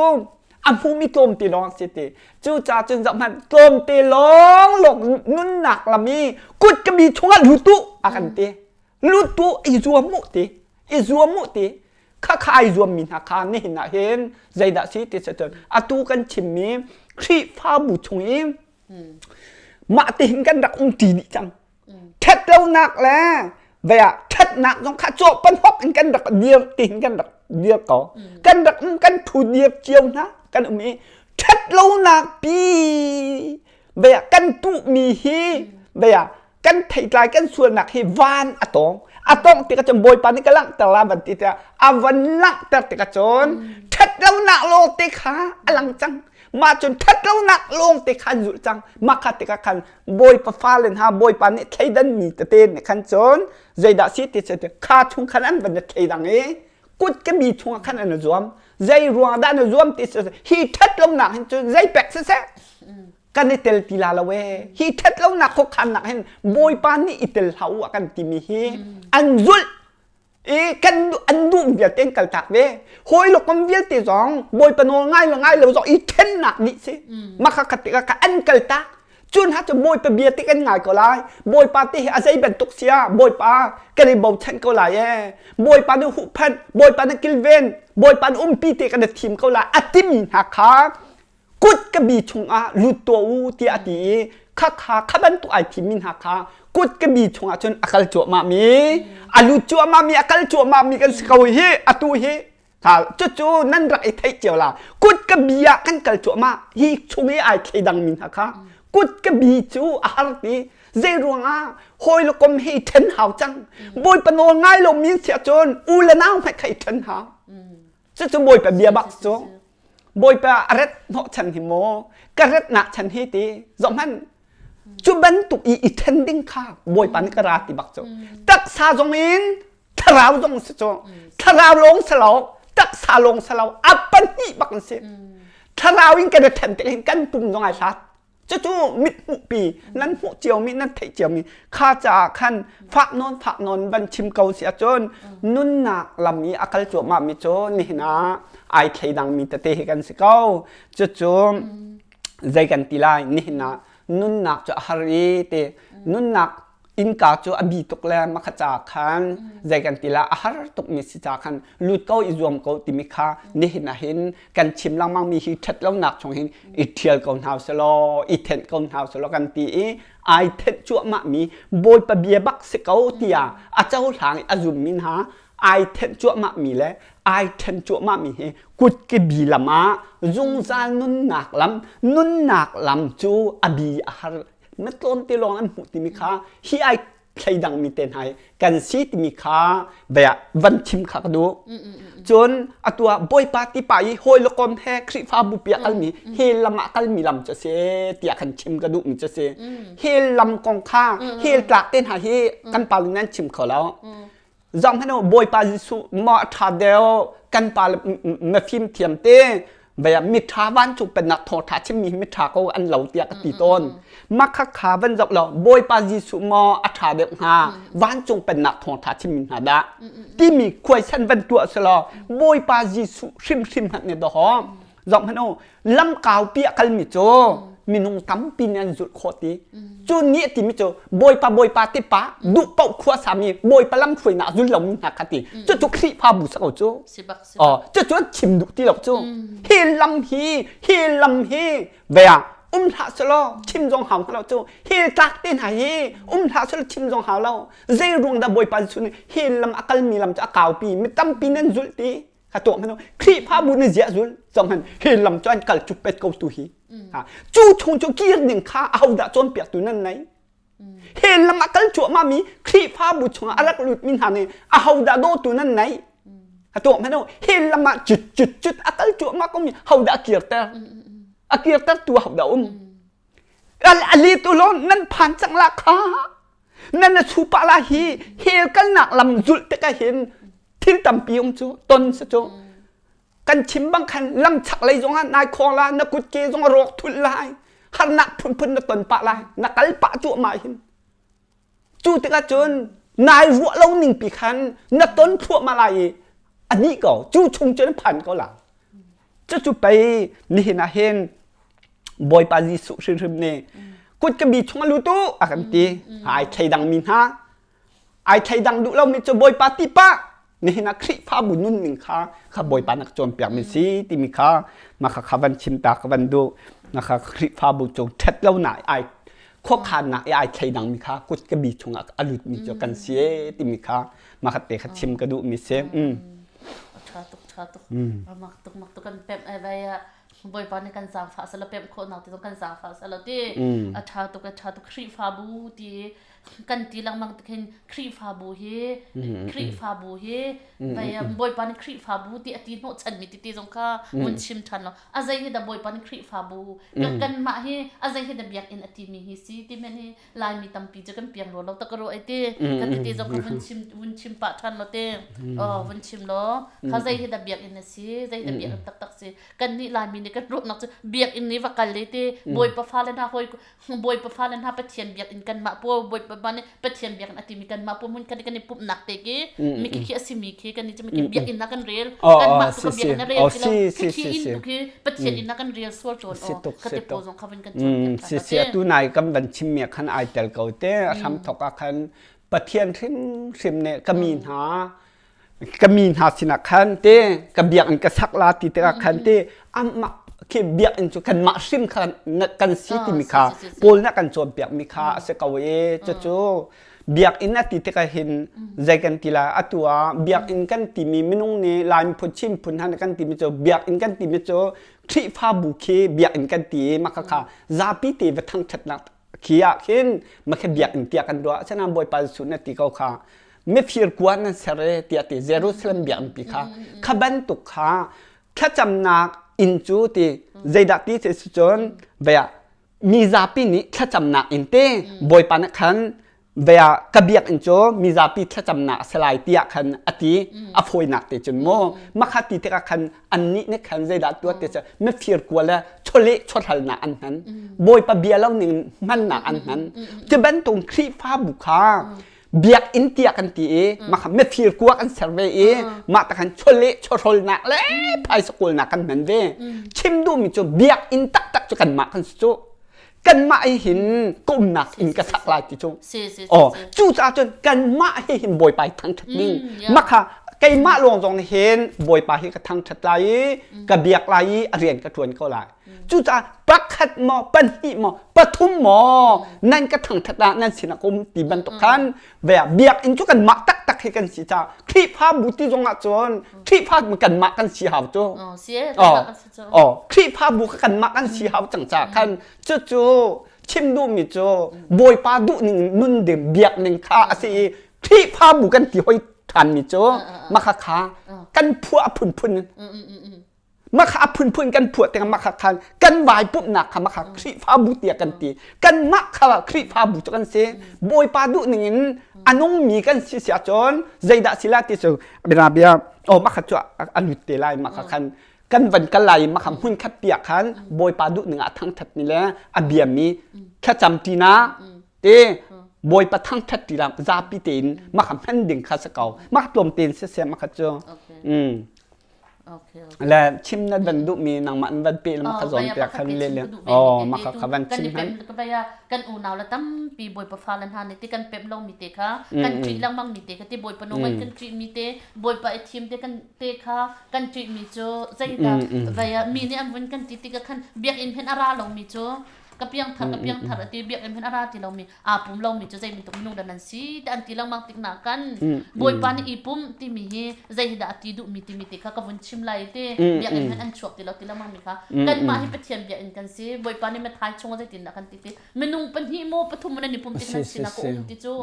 a hmumi tlawmte lawng si ti cucaah cun zoh hmanh tlawmte lawng lawng nunnak lam i kut ka bi chungah lut u a kan ti lut u i zuam u ti i zuam u ti kha kha ai zuammi hna kha nihin ah hin zeidah si ti cun atu kan chimmi Khrihfabu chung i mah tihin kan rak um ṭi dih cang ṭhatlonak le vei ah ṭhatnak zong kha cawh panhok in kan rak dir tiin kan rak dir ko kan rak um kan thu dir cio hna kan um i ṭhatlonak pi vei ah kan tuhmi hi vei ah kan theitlai kan sualnak hi van a tawng a tawng tikah cun bawipa nih ka langhter la van ti tiah a van langhter tikah cun ṭhatlonak lawng te kha a lang cang mah cun ṭhatlonak lawng te kha an zulh cang mah kha tikah khan bawipa fale hna bawipa nih thleidanmi tete nih khan cun zeidah si ti cu kha chung khan an van i thleidang i kut ka mi chungah khan an i zuam zei ruang dah an i zuam ti cu hi ṭhatlonak hin cun zei pek siseh kan i tel ti la lo ee hi ṭhatlonak khuakhannak hin bawipa nih i tel hlah u a kan timi hi an zulh i kan an duh vialte an kaltak ve hawi lokom vialte zong bawipa nawl ngai le ngai lo zong i thennak dih si mah kha tikah kha an kaltak cun ha cu bawipa bia te kan ngai ko lai bawipa te hi a zei bantuk sia bawipa kan i bochan ko lai e bawipa nih huhphenh bawipa nih kilven bawipa nih umpi te kan i thim ko lai a timi hna kha kut ka bi chungah lut tuah u tiah a ti i khakha kha bantuk ai thimmi hna kha kut ka bi chungah cun a kal cuahmah mi a lut cuahmah mi a kal cuahmah mi kan si ko hi atu hi cucu nan rak i theih cio la kut ka bi ah kan kal cuahmah hi chung i ai thleidang mi hna kha kut ka bi cu a har ti zei ruangah hawi le kom hi then hau cang bawipa nawl ngai lo mi siah cun u le nau hmai kha i then hau cucu bawipa bia bak cu Bawipa a ret hnawhchan hi maw ka retnak chan hi ti zohhmanh cu bantuk i i then ding kha Bawipa nih ka ra ti bak cu taksa zong in thlarau zong si cu thlarau lawng si lo taksa lawng si lo a pahnih bak an si thlarau in kan i then tik hin kan pum zong ai hlat Cucu mit hmuhpi nan hmuh ciomi nan theih ciomi kha caah khan fak nawn fak nawn van chim ko si ahcun nunnak lam i a kal cuahmah mi cu nihin ah ai thleidang mi tete hi kan si ko. Cucu zei kan ti lai nihin ah nunnak cu a har i ti nunnak. Innka cu a bi tuk le makha ca khan zei kan ti la a har tuk mi si ca khan lut ko i zuam ko timi kha nihin ah hin kan chim lengmang mi hi ṭhat lonak chung hin i ṭhial ko hna selaw i thenh ko hna selaw kan ti i ai thenh cuahmah mi Bawipa bia bak si ko tiah a cohlang i a zum mi hna ai thenh cuahmah mi le ai ṭhen cuahmah mi hi kutke bi lam ah zungzal nunnak lam nunnak lam cu a bi a har na tlawm te lawng an hmuh timi kha hi ai thleidang mi te hna hi kan si timi kha bia van chim kha ka duh cun atu ah bawipa ti pa i hawi le kom he khrihfabu pi a kalmi hell lam ah kalmi lam cu si tiah kan chim ka duh mi cu si hell lam kong kha hell tlak te hna hi kan pa nan chim kho lo Zong hmanh u Bawipa Jesuh maw a ṭha deuh kan pa le mifim thiam te vei miṭha vancung pennak thawngṭha chimmi hi miṭha ko an lo tiah ka ti tawn. Mah kha van zoh law Bawipa Jesuh maw a ṭha deuh hnga vancung pennak thawngṭha chimmi hna dah timi khuaisan van tuah selaw Bawipa Jesuh hrimhrim hmanh nih dawh zoh hmanh u lam kaupi a kalmi cu minung tampi nih an zulh khawh ti cu nih a timi cu bawipa bawipa ti pa duh paoh khua sami bawipa lam hruainak zul lomi hna kha ti cucu khrihfabu sa ko cu oh cucu an chim duh ti lo cu hi lam hi hi lam hi vea um hlah selaw chim zong hau lo cu hi tlak te hna hi um hlah selaw chim zong hau lo zei ruang dah bawipa Jesuh nih hi lam a kalmi lam cu a kaupi mi tampi nan zulh ti ka tuah hmanh Khrihfabu na ziah zul zong han hi lam cu an kal cu pet ko tu hi ha cu chung cu kir ding kha ahodah cawnpiaktu nan nei hi lam a kal cuahmah mi Khrihfabu chungah a rak lut mi hna nih ahodah dawtu nan nei ka tuah hmanh hi lam ah cut cut cut a kal cuahmah ko mi hodah a kirter a kirter tu hodah um a let u law nan phan cang la kha nan na chupa la hi hell kalnak lam zulh tikah hin thil tampi um cu ton si cu kan chim bang khan lam chak lei zong ah nai khawng la na kut ke zong a rawk thulh lai harnak phunphun na ton pah lai na kal pah cuahmah hin Cu tikah cun nai ruah lo ning pi khan na ton thluahmah lai i a dih ko. Cu chung cun phan ko la. Cucu pei nihin ah hin Bawipa Jesuh hrimhrim nih kut ka bi chung a lut u a kan ti. Ai thleidang mi hna ai thleidang duh lomi cu Bawipa ti pah nihin ah Khrihfabu nunning kha kha Bawipa na ka cawnpiak mi si timi kha mah kha kha van chim ta ka van duh na kha Khrihfabu cung ṭhat lonak ai khuakhannak i ai thleidang mi kha kut ka bi chungah a lut mi cu kan si e timi kha mah kha te kha chim ka duh mi si. Ṭha tuk ṭha tuk mak tuk mak tuk kan pemh ai vai ah Bawipa nih kan zaangfah sala pemh khawhnak ti zong kan zaangfah sala ti a ṭha tuk a ṭha tuk Khrihfabu ti kan ti lengmang tik hin Khrihfabu hi Khrihfabu hi Bawipa nih Khrihfabu ti a ti hnawhchan mi titi zong kha vun chim ṭhan lo a zei hi dah Bawipa nih Khrihfabu kanmah hi a zei hi dah biakinn a ti mi hi si ti men hi Laimi tampi cu kan piang ro lo tak ro ai ti ka titi zong kha vun chim vun chim pah ṭhan lo te oh vun chim law kha zei hi dah biakinn a si zei dah biakinn taktak si kan nih Laimi nih kan ruahnak cu biakinn nih va kal le ti Bawipa fale hna hawi Bawipa fale hna Pathian biakinn kanmah pu Bawipa pa nih Pathian biakinn a timi kanmah pu hmun kan kan i pumhnak te ki mi khi a simi khi kan i mi khi biakinn ah kan rel kanmah tu ka biakinn a rel ti lo khi in tu khi Pathian inn ah kan rel sual tawn o ka te po zong kha van kan cawn si si atu nai kam van chim mi khan ai tel ko te a hram thok ah khan Pathian hrim hrim ne ka mi hna ka mi hna sinah khan te ka biakinn ka sak la ti tikah khan te amah khi biakinn cu kanmah hrim kha kan si timi kha Paul nih a kan cawnpiak mi kha a si ko i cucu biakinn a ti tikah hin zei kan ti lai atu ah biakinn kan timi minung nih Lai miphun Chin phun hna nih kan timi cu biakinn kan timi cu Khrihfabu khi biakinn kan ti i mah khakha zapi te va thangṭhatnak khi ah khin makhe biakinn tiah kan ruah asinain Bawipa Jesuh na ti ko kha mifir kua nan ser e tiah ti Jerusalem biakinn pi kha kha bantuk kha thlacamnak inn cu ti zeidah ti si cun vea mi zapi nih thlacamnak inn te Bawipa nih khan vea ka biakinn cu mizapi thlacamnak a si lai tiah khan a ti a fawinak te cun mu makha ti tikah khan annih nih khan zeidah tuah ti cu mifir kua le chawleh chawhlalnak an hman bawipa bia lo ning hmannak an hman cu bantuk Khrihfabu kha biakinn tiah kan ti i mah mifir kua kan ser ve i mah ta khan chawleh chawhrawlnak le phaisa kawlnak kan hman ve chim duhmi cu biakinn taktak cu kanmah kan si cu. Kanmah hi hin ka umnak inn ka sak lai ti cu. Oh, cucaah cun kanmah hi hin Bawipa hi thangṭhat ding. Makha keimah lawng zong nih hin Bawipa hi ka thangṭhat lai i ka biak lai i a rian ka ṭuan ko lai. Cucaah pakhat maw, pahnih maw, pathum maw nan ka thangṭhat ah nan sinah ka um ti bantuk khan biakinn cu kanmah taktak hi kan si caah Khrihfabu ti zong ah cun Khrihfa kanmah kan si hau cu. Oh, Khrihfabu kha kanmah kan si hau cang caah khan cucu chim duhmi cu Bawipa duhning nun ding biak ning kha a si i Khrihfabu kan ti hoi ṭhanmi cu mah kha kan phuah a phunphun in mah kha a phunphun kan phuah tikah mah kha khan kan vai pumhnak kha mah kha Khrihfabu tiah kan ti kanmah kha Khrihfabu cu kan si Bawipa duhning in a nungmi kan si si ahcun zeidah si la ti cu bia oh mah kha cu a lut te lai mah kha khan kan van kal lai i mah kha hmun khat pi ah khan Bawipa duhning ah thangṭhat mi le a biami thlacam ṭinak te Bawipa thangṭhat ṭi la zapi tein mah kha hman ding kha si ko mah kha tlawm tein siseh mah kha cu le chim na van duhmi nangmah an van pe le mah kha zawn piak khan le le oh mah kha kha van chim han kan unau le tampi Bawipa fale hna nih ti kan pemh lomi te kha kan ṭih lengmang mi te kha ti Bawipa nung kan ṭih mi te Bawipa i thim te kan te kha kan ṭihmi cu zeidah vei ah mi nih an vun kan ti tikah khan biakinn hen a ra lomi cu ka piangthar ka piangthar a ti biakinn hen a ra ti lomi aa pum lomi cu zei bantuk minung dah nan si ti an ti lengmang tik na kan Bawipa nih i pum timi hi zei hi dah a ti duhmi timi te kha ka vun chim lai ti biakinn hen an chuak ti lo ti lengmang mi kha kanmah hi Pathian biakinn kan si Bawipa nih Matthai chung ah zeitin dah kan ti ti minung pahnih maw pathum maw nan i pum tik nan sinah ka um ti cu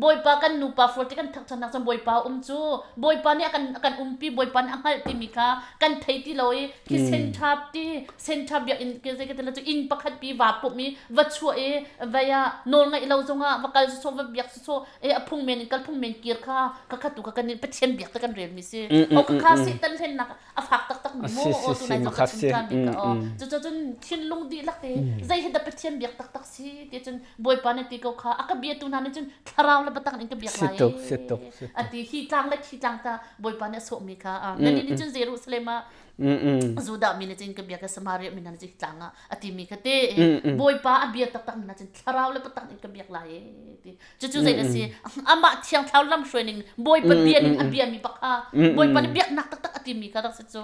Bawipa kan nupa fual ti kan thangṭhatnak cun Bawipa um cu Bawipa nih a kan a kan umpi Bawipa nih a hngalh timi kha kan thei ti lo i khi senṭha ti senṭha biakinn ke zei ka ti lo cu inn pakhat pi va pumh i va chuah i vei ah nawl ngaih lo zongah va kal sawsawh va biak sawsawh e a phung men in kal phung men kir kha ka kha tu ka kan Pathian biak te kan rel mi si o ka kha Satan hlennak a fak taktak mi mu o tu nai zong ka chim ṭhan mi ka o cu cun thinlung dihlak te zei hi dah Pathian biak taktak si ti cun Bawipa nih ti ko kha a ka biatu hna nih cun thlarau le biatak in ka biak lai a ti hi tlang le khi tlang ta Bawipa nih a sawhmi kha nan nih cun Jerusalem ah Judah mi nih cun ka biak Samaria mi hna nih cun tlang ah a ti mi kha te Bawipa a bia taktak mi hna cun thlarau le biatak in ka biak lai ti Cucu zei a si? Amah thiang thlarau lamhruai ning Bawipa bia ning a biami bak kha Bawipa nih biaknak taktak a timi kha rak si cu.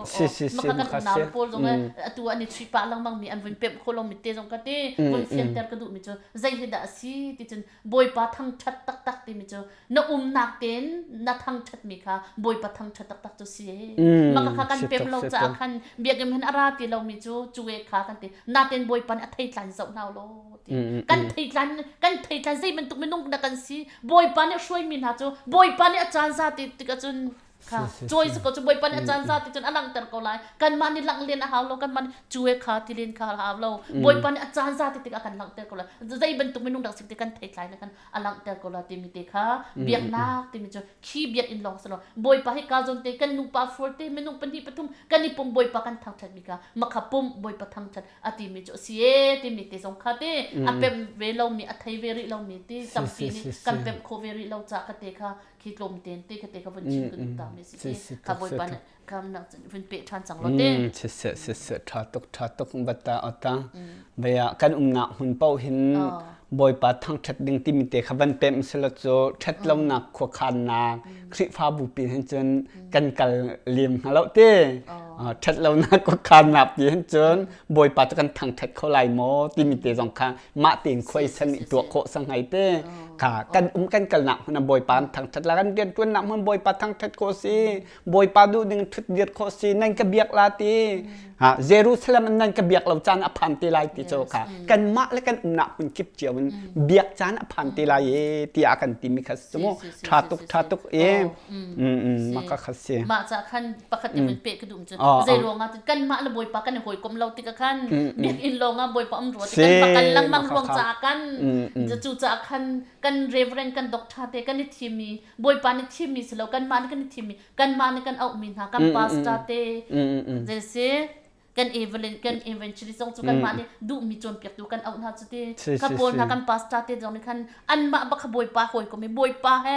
Maka kan unau pawl zong atu an i chuih pah lengmang mi an vun pemh kho lomi te zong ka ti vun fianter ka duhmi cu zei hi dah a si ti cun Bawipa thangṭhat taktak timi cu na umnak tein na thangṭhat mi kha Bawipa thangṭhat taktak cu si. Maka kha kan pem lo caah khan biakinn hin a ra ti lomi cu cu e kha kan ti. Natein Bawipa nih a theitlai zoh hna law ti kan theitlan kan theitlan zei bantuk minung dah kan si bawipa nih hruaimi hna cu bawipa nih a caan za ti tikah cun kha cawi si ko cu bawipa nih a caan za ti cun a langhter ko lai kanmah nih langh len a hau lo kanmah nih cu e kha ti len kha a hau lo bawipa nih a caan za ti tikah a kan langhter ko lai zei bantuk minung dah si ti kan theitlai na kan a langhter ko lai timi te kha biaknak timi cu khi biakinn lawng si lo bawipa hi ka zawn te kan nupa fual te minung pahnih pathum kan i pum bawipa kan thangṭhat mi kha makha pum bawipa thangṭhat a timi cu a si e timi te zong kha te a pemh ve lomi a thei ve rih lomi ti tampi nih kan pemh khawh ve rih lo ca ka te kha khi tlawm ten te ka te kha vun chim ka duh ta mi si kha bawipa nih kam nak vun pe ṭhan cang lo te siseh siseh ṭha tuk ṭha tuk bata ota baya kan umnak hmun paoh hin Bawipa thangṭhat ding timi te kha van pemh selaw cu ṭhat lonak khuakhannak Khrihfabu pi hin cun kan kal lem hnga lo te. Ṭhat lonak khuakhannak pi hin cun Bawipa cu kan thangṭhat kho lai maw timi te zong kha mah tein khuai san i tuah khawh sang hai te. Kha kan um kan kalnak hmun ah Bawipa an thangṭhat la kan rianṭuannak hmun Bawipa thangṭhat khawh si. Bawipa duh ding ṭhut dir khawh si nan ka biak la ti. Ha Jerusalem in nan ka biak lo caan a phan te lai ti cu kha kanmah le kan umnak hmun kip cio in biak caan a phan te lai e tiah kan timi kha si mu tha tuk tha tuk e mah ka kha si mah ca khan pakhat te vun pe ka duh cu zei ruangah kanmah le bawipa kan i hawikom lo tikah khan biakinn lawng ah bawipa um rua ti kan va kal lengmang ruang caah kan cu caah khan kan reverend kan doctor te kan i thimmi bawipa nih thimmi si lo kanmah nih kan i thimmi kanmah nih kan auhmi hna kan pastor te zei si. Kan evangelist kan evangelist zong cu kanmah nih duhmi cawnpiaktu kan auh hna cu ti. Ka pawl hna kan pastor te zong nih khan anmah bak kha Bawipa hawikom i Bawipa he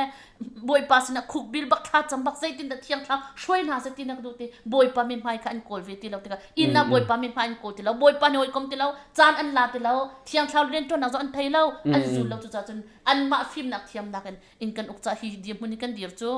Bawipa sinah khukbil bak thla cam bak zeitin dah thiang thlarau hruai hna seh ti na ka duh ti Bawipa mithmai kha an kawl ve ti lo tikah inn ah Bawipa mithmai an kawl ti lo Bawipa nih hawikom ti lo caan an la ti lo thiang thlarau rianṭuannak zong an thei lo an zul lo cucaah cun anmah fimnak thiamnak in in kan uk ca hi dirhmun in kan dir cu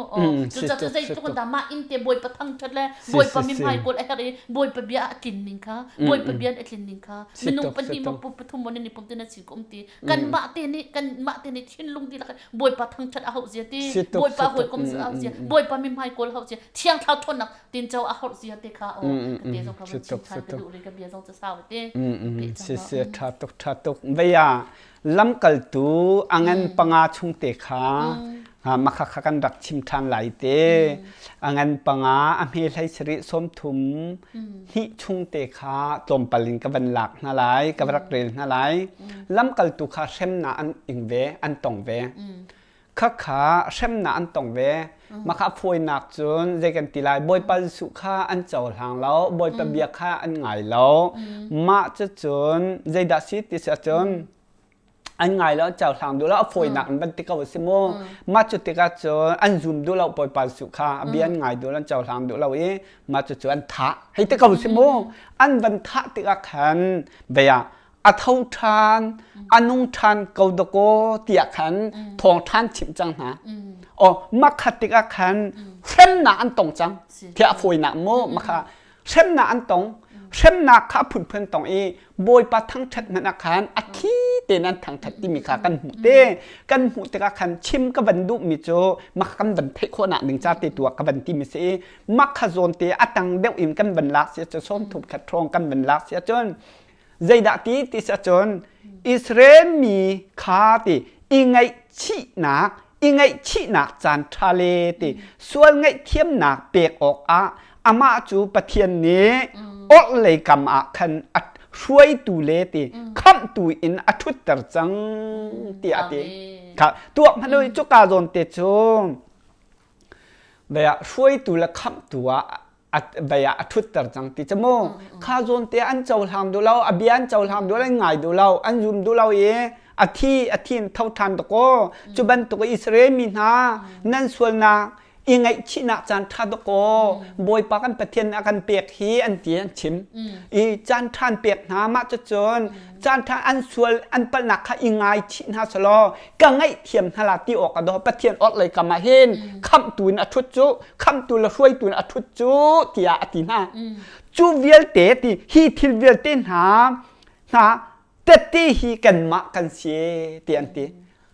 cucaah cu zeitluk in dah mah inn te Bawipa thangṭhat le Bawipa mithmai kawl a herh i Bawipa bia a tlin ning kha Bawipa bia a tlin ning kha minung pahnih maw pathum maw nan i pum te na sin ka um ti kanmah te nih kanmah te nih thinlung dihlak in Bawipa thangṭhat a hauh zia ti Bawipa hawikom a hauh zia Bawipa mithmai kawl hauh zia thiang thlarau ṭhawnnak tinco a hauh zia te kha aw ka te zong kha van chim ṭhan ka duh ri ka bia zong cu sau te si si ṭha tuk ṭha tuk veia lamkaltu a ngan panga chung te kha makha kha kan rak chim ṭhan lai te a ngan panga a hme hlei sarih sawm thum hnih chung te kha tlawmpal in ka van lak hna lai ka rak rel hna lai lamkaltu kha hremnak an ing ve an tong ve khakha hremnak an tong ve makha fawinak cun zei kan ti lai bawipa Jesuh kha an cohlang lo bawipa bia kha an ngai lo mah cucun zeidah si ti si ahcun an ngai lo an cohlang duh lo a fawinak in van ti ko a si mu mah cu tikah cun an zum duh lo bawipa Jesuh kha a bia an ngai duh lo an cohlang duh lo i mah cucu an thah hei ti ko si mu an van thah tikah khan vei ah a tho ṭhan a nung ṭhan ko dakaw tiah khan thawng ṭhan chimh cang hna oh makhat tikah khan hremnak an tong cang thiah a fawinak mu makha hremnak an tong hremnak kha a phunphun tong i bawipa thangṭhat hmanh ah khan a thli tein an thangṭhat timi kha kan hmuh te kan hmuh tikah khan chim ka van duhmi cu mah kan van theih khawhnak ding ca te tu ah ka van timi si i mah kha zawn te a tang deuh in kan van lak si ahcun sawm thum khat hrawng kan van lak si ahcun zeidah ti ti si ahcun Israel mi kha ti i ngaihchihnak i ngaihchihnak caan ṭha le ti sual ngaihthiamnak pek awkah amah cu Pathian nih orhlei kam ah khan a hruaitu le ti khamhtu in a ṭhutter cang tiah a ti. Kha tuak hmanh u cuka zawn te cu hruaitu le khamhtu ah vei ah a ṭhutter cang ti cu mu kha zawn te an cohlang duh lo a bia an cohlang duh lo an ngai duh lo an zum duh lo i a thi a thi in tho ṭhan dakaw cu bantuk Israel mi hna nan sualnak i ngaihchihnak caan ṭha dakaw Bawipa kan Pathian a kan pek hi an ti an chim i caan ṭhan pek hna mah cucun caan ṭha an sual an palhnak kha i ngaichih hna selaw ka ngaihthiam hna la ti awk a daw Pathian orhlei kam ah hin khamhtu in a ṭhut cu khamhtu le hruaitu in a ṭhut cu tiah a ti hna cu vialte ti hi thil vialte hna hna tette hi kanmah kan si ti an ti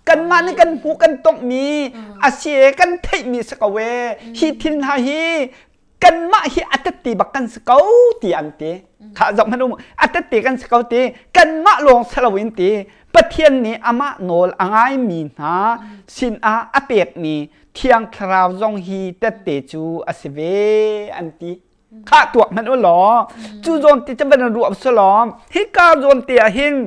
kanmah nih kan hmuh kan tonghmi a si kan theihmi si ko e hi thil hna hi kanmah hi a tette bak kan si ko ti an ti kha zoh hmanh um a tette kan si ko ti kanmah lawng si loin ti Pathian nih amah nawl a ngaimi hna sinah a pekmi Thiang Thlarau zong hi tette cu a si ve an ti kha tuak hmanh u law cu zawn ti cu van ruah su law hika zawn te ah hin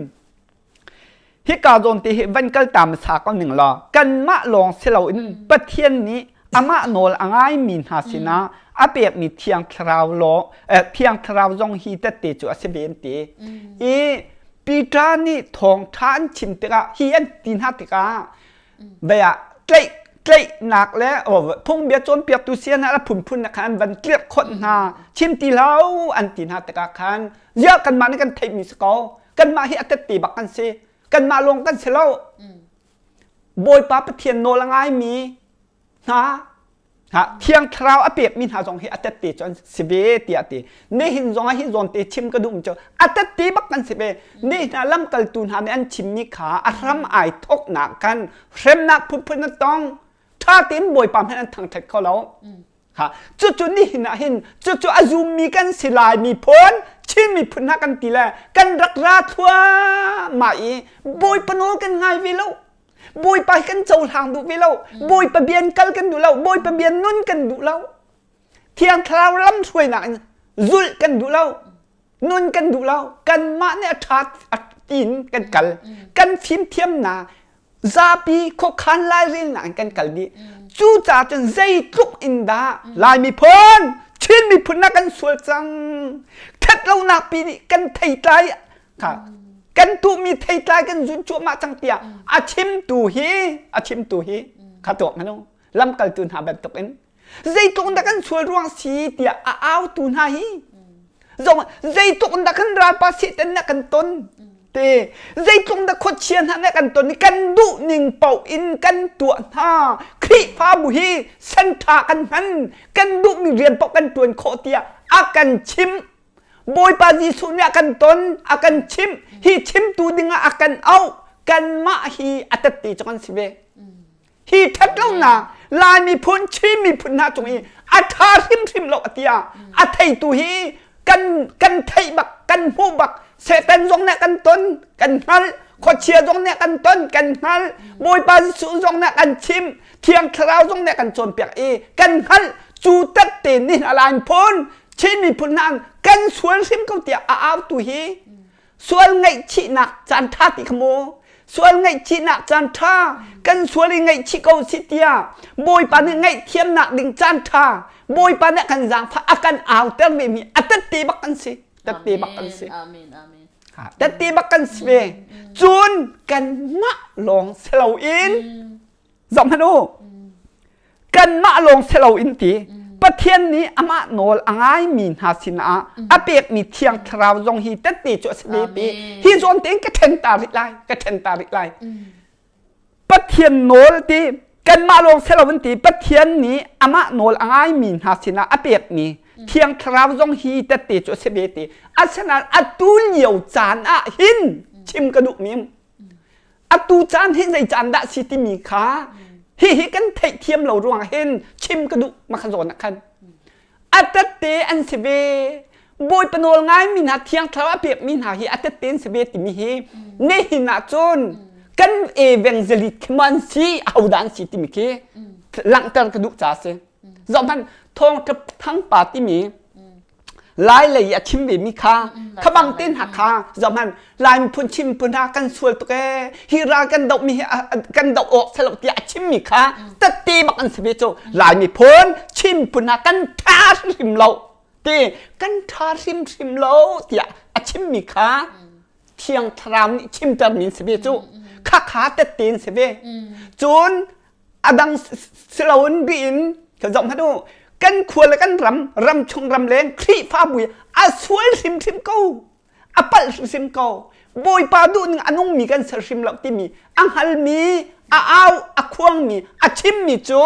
Hika zawn te hi van kal ta hmasa ko ning law kanmah lawng si loin Pathian nih amah nawl a ngaimi hna sinah a pekmi Thiang Thlarau law eh, Thiang Thlarau zong hi tette cu a si ve an ti. I Peter nih thawngṭha an chim tikah hi an ti hna tikah vei ah tlaih tlaihnak le phungbia cawnpiaktu sian ah a phunphun khan an van tlirhkhonh hna chim ti lo an ti hna tikah khan ziah kanmah nih kan theihmi si ko kanmah hi a tette bak kan si kanmah lawng kan si lo bawipa pathian nawl a ngaimi hna ha thiang thlarau a pekmi hna zong hi a tette cu an si ve tiah ti nihin zong ah hi zawn te chim ka duh cu a tette bak kan si ve ni hna lamkaltu hna nih an chimmi kha a hram ai thoknak kan hremnak phunphun an tong ṭha tein bawipa hmanh an thangṭhat kho lo Ha, cucu nihin ah hin cucu a zummi kan si lai miphun Chin miphun hna kan ti le kan rak ra thluahmah i Bawipa nawl kan ngai ve lo. Bawipa hi kan cohlang duh ve lo. Bawipa bian kal kan duh lo. Bawipa bian nun kan duh lo. Thiang Thlarau lam hruainak in zulh kan duh lo. Nun kan duh lo. Kanmah nih a ṭha tiin kan kal. Kan fimthiamnak zapi khuakhan lairelnak in kan kal dih cucaah cun zeitluk in dah Lai miphun Chin miphun na kan sual cang. Ṭhatlonak pi nih kan theitlai kha kan tuhmi theitlai kan zun cuahmah cang tiah a chimtu hi a chimtu hi kha tuak hmanh u lamkaltu hna bantukin zeitluk in dah kan sual ruang si tiah a autu hna hi zong zeitluk in dah kan ralpa Satan nih kan ton te zeitluk in dah khuachia hna nih kan ton i kan duh ning paoh in kan tuah hna Khrihfabu hi sanṭha kan hman kan duhmi rian paoh kan ṭuan khawh tiah a kan chimh Bawipa Jesuh nih a kan ton a kan chimh hi chimtu dingah a kan auh kanmah hi a tette cu kan si ve hi ṭhatlonak Lai miphun Chin miphun hna cung i a ṭha hrimhrim lo tiah a theitu hi kan kan theih bak kan hmuh bak Satan zong nih kan ton kan hngalh khuachia zong nih kan ton kan hngalh Bawipa Jesuh zong nih kan chim Thiang Thlarau zong nih kan cawnpiak i kan hngalh cu tette nih Lai miphun Chin miphun hna kan sual hrim ko tiah a autu hi sual ngaihchihnak caan ṭha ti kha mu sual ngaihchihnak caan ṭha kan sual i ngaihchih ko si tiah Bawipa nih ngaihthiamnak ding caan ṭha Bawipa nih kan zaangfah a kan auter ve mi a tette bak kan si tette bak kan si amen amen tette bak kan si ve cun kanmah lawng si loin Zoh hmanh u. Kanmah lawng si loin ti Pathian nih amah nawl a ngaimi hna sinah a pekmi Thiang Thlarau zong hi tette cu a si ve ti. Hi zawn tein ka ṭhen ta rih lai, ka ṭhen ta rih lai. Pathian nawl ti kanmah lawng si loin ti Pathian nih amah nawl a ngaimi hna sinah a pekmi Thiang Thlarau zong hi tette cu a si ve ti. Asinain atu lio caan ah hin chim ka duhmi Atu caan hi zei caan dah si timi kha hihi kan theihthiam lo ruang hin chim ka duh ma kha zawn ah khan a tette an si ve Bawipa nawl ngaimi hna thiang thlarau a pekmi hna hi a tette an si ve timi hi nihin ah cun kan evangelist khi maw an si ahodah an si timi khi langhter ka duh ca si zohhmanh thawngṭha thangpa timi Lai lei a chim ve mi kha kha bang te hna kha zohhmanh Lai miphun chim phun hna kan sual tuk ee hi ral kan doh mi hi kan doh awk selo tiah a chim mi kha tette bak an si ve cu Lai miphun chim phun hna kan tha hrim lo ti kan tha hrimhrim lo tiah a chim mi kha Thiang Thlarau nih chimter mi si ve cu kha kha tette an si ve cun a dang siloin biin ka zoh hmanh u kan khua le kan ram ram chung ram leng Khrihfabu a sual hrimhrim ko a palh hrimhrim ko Bawipa duh ning a nungmi kan ser hrim lo timi a hngalmi a au a khuangmi a chimmi cu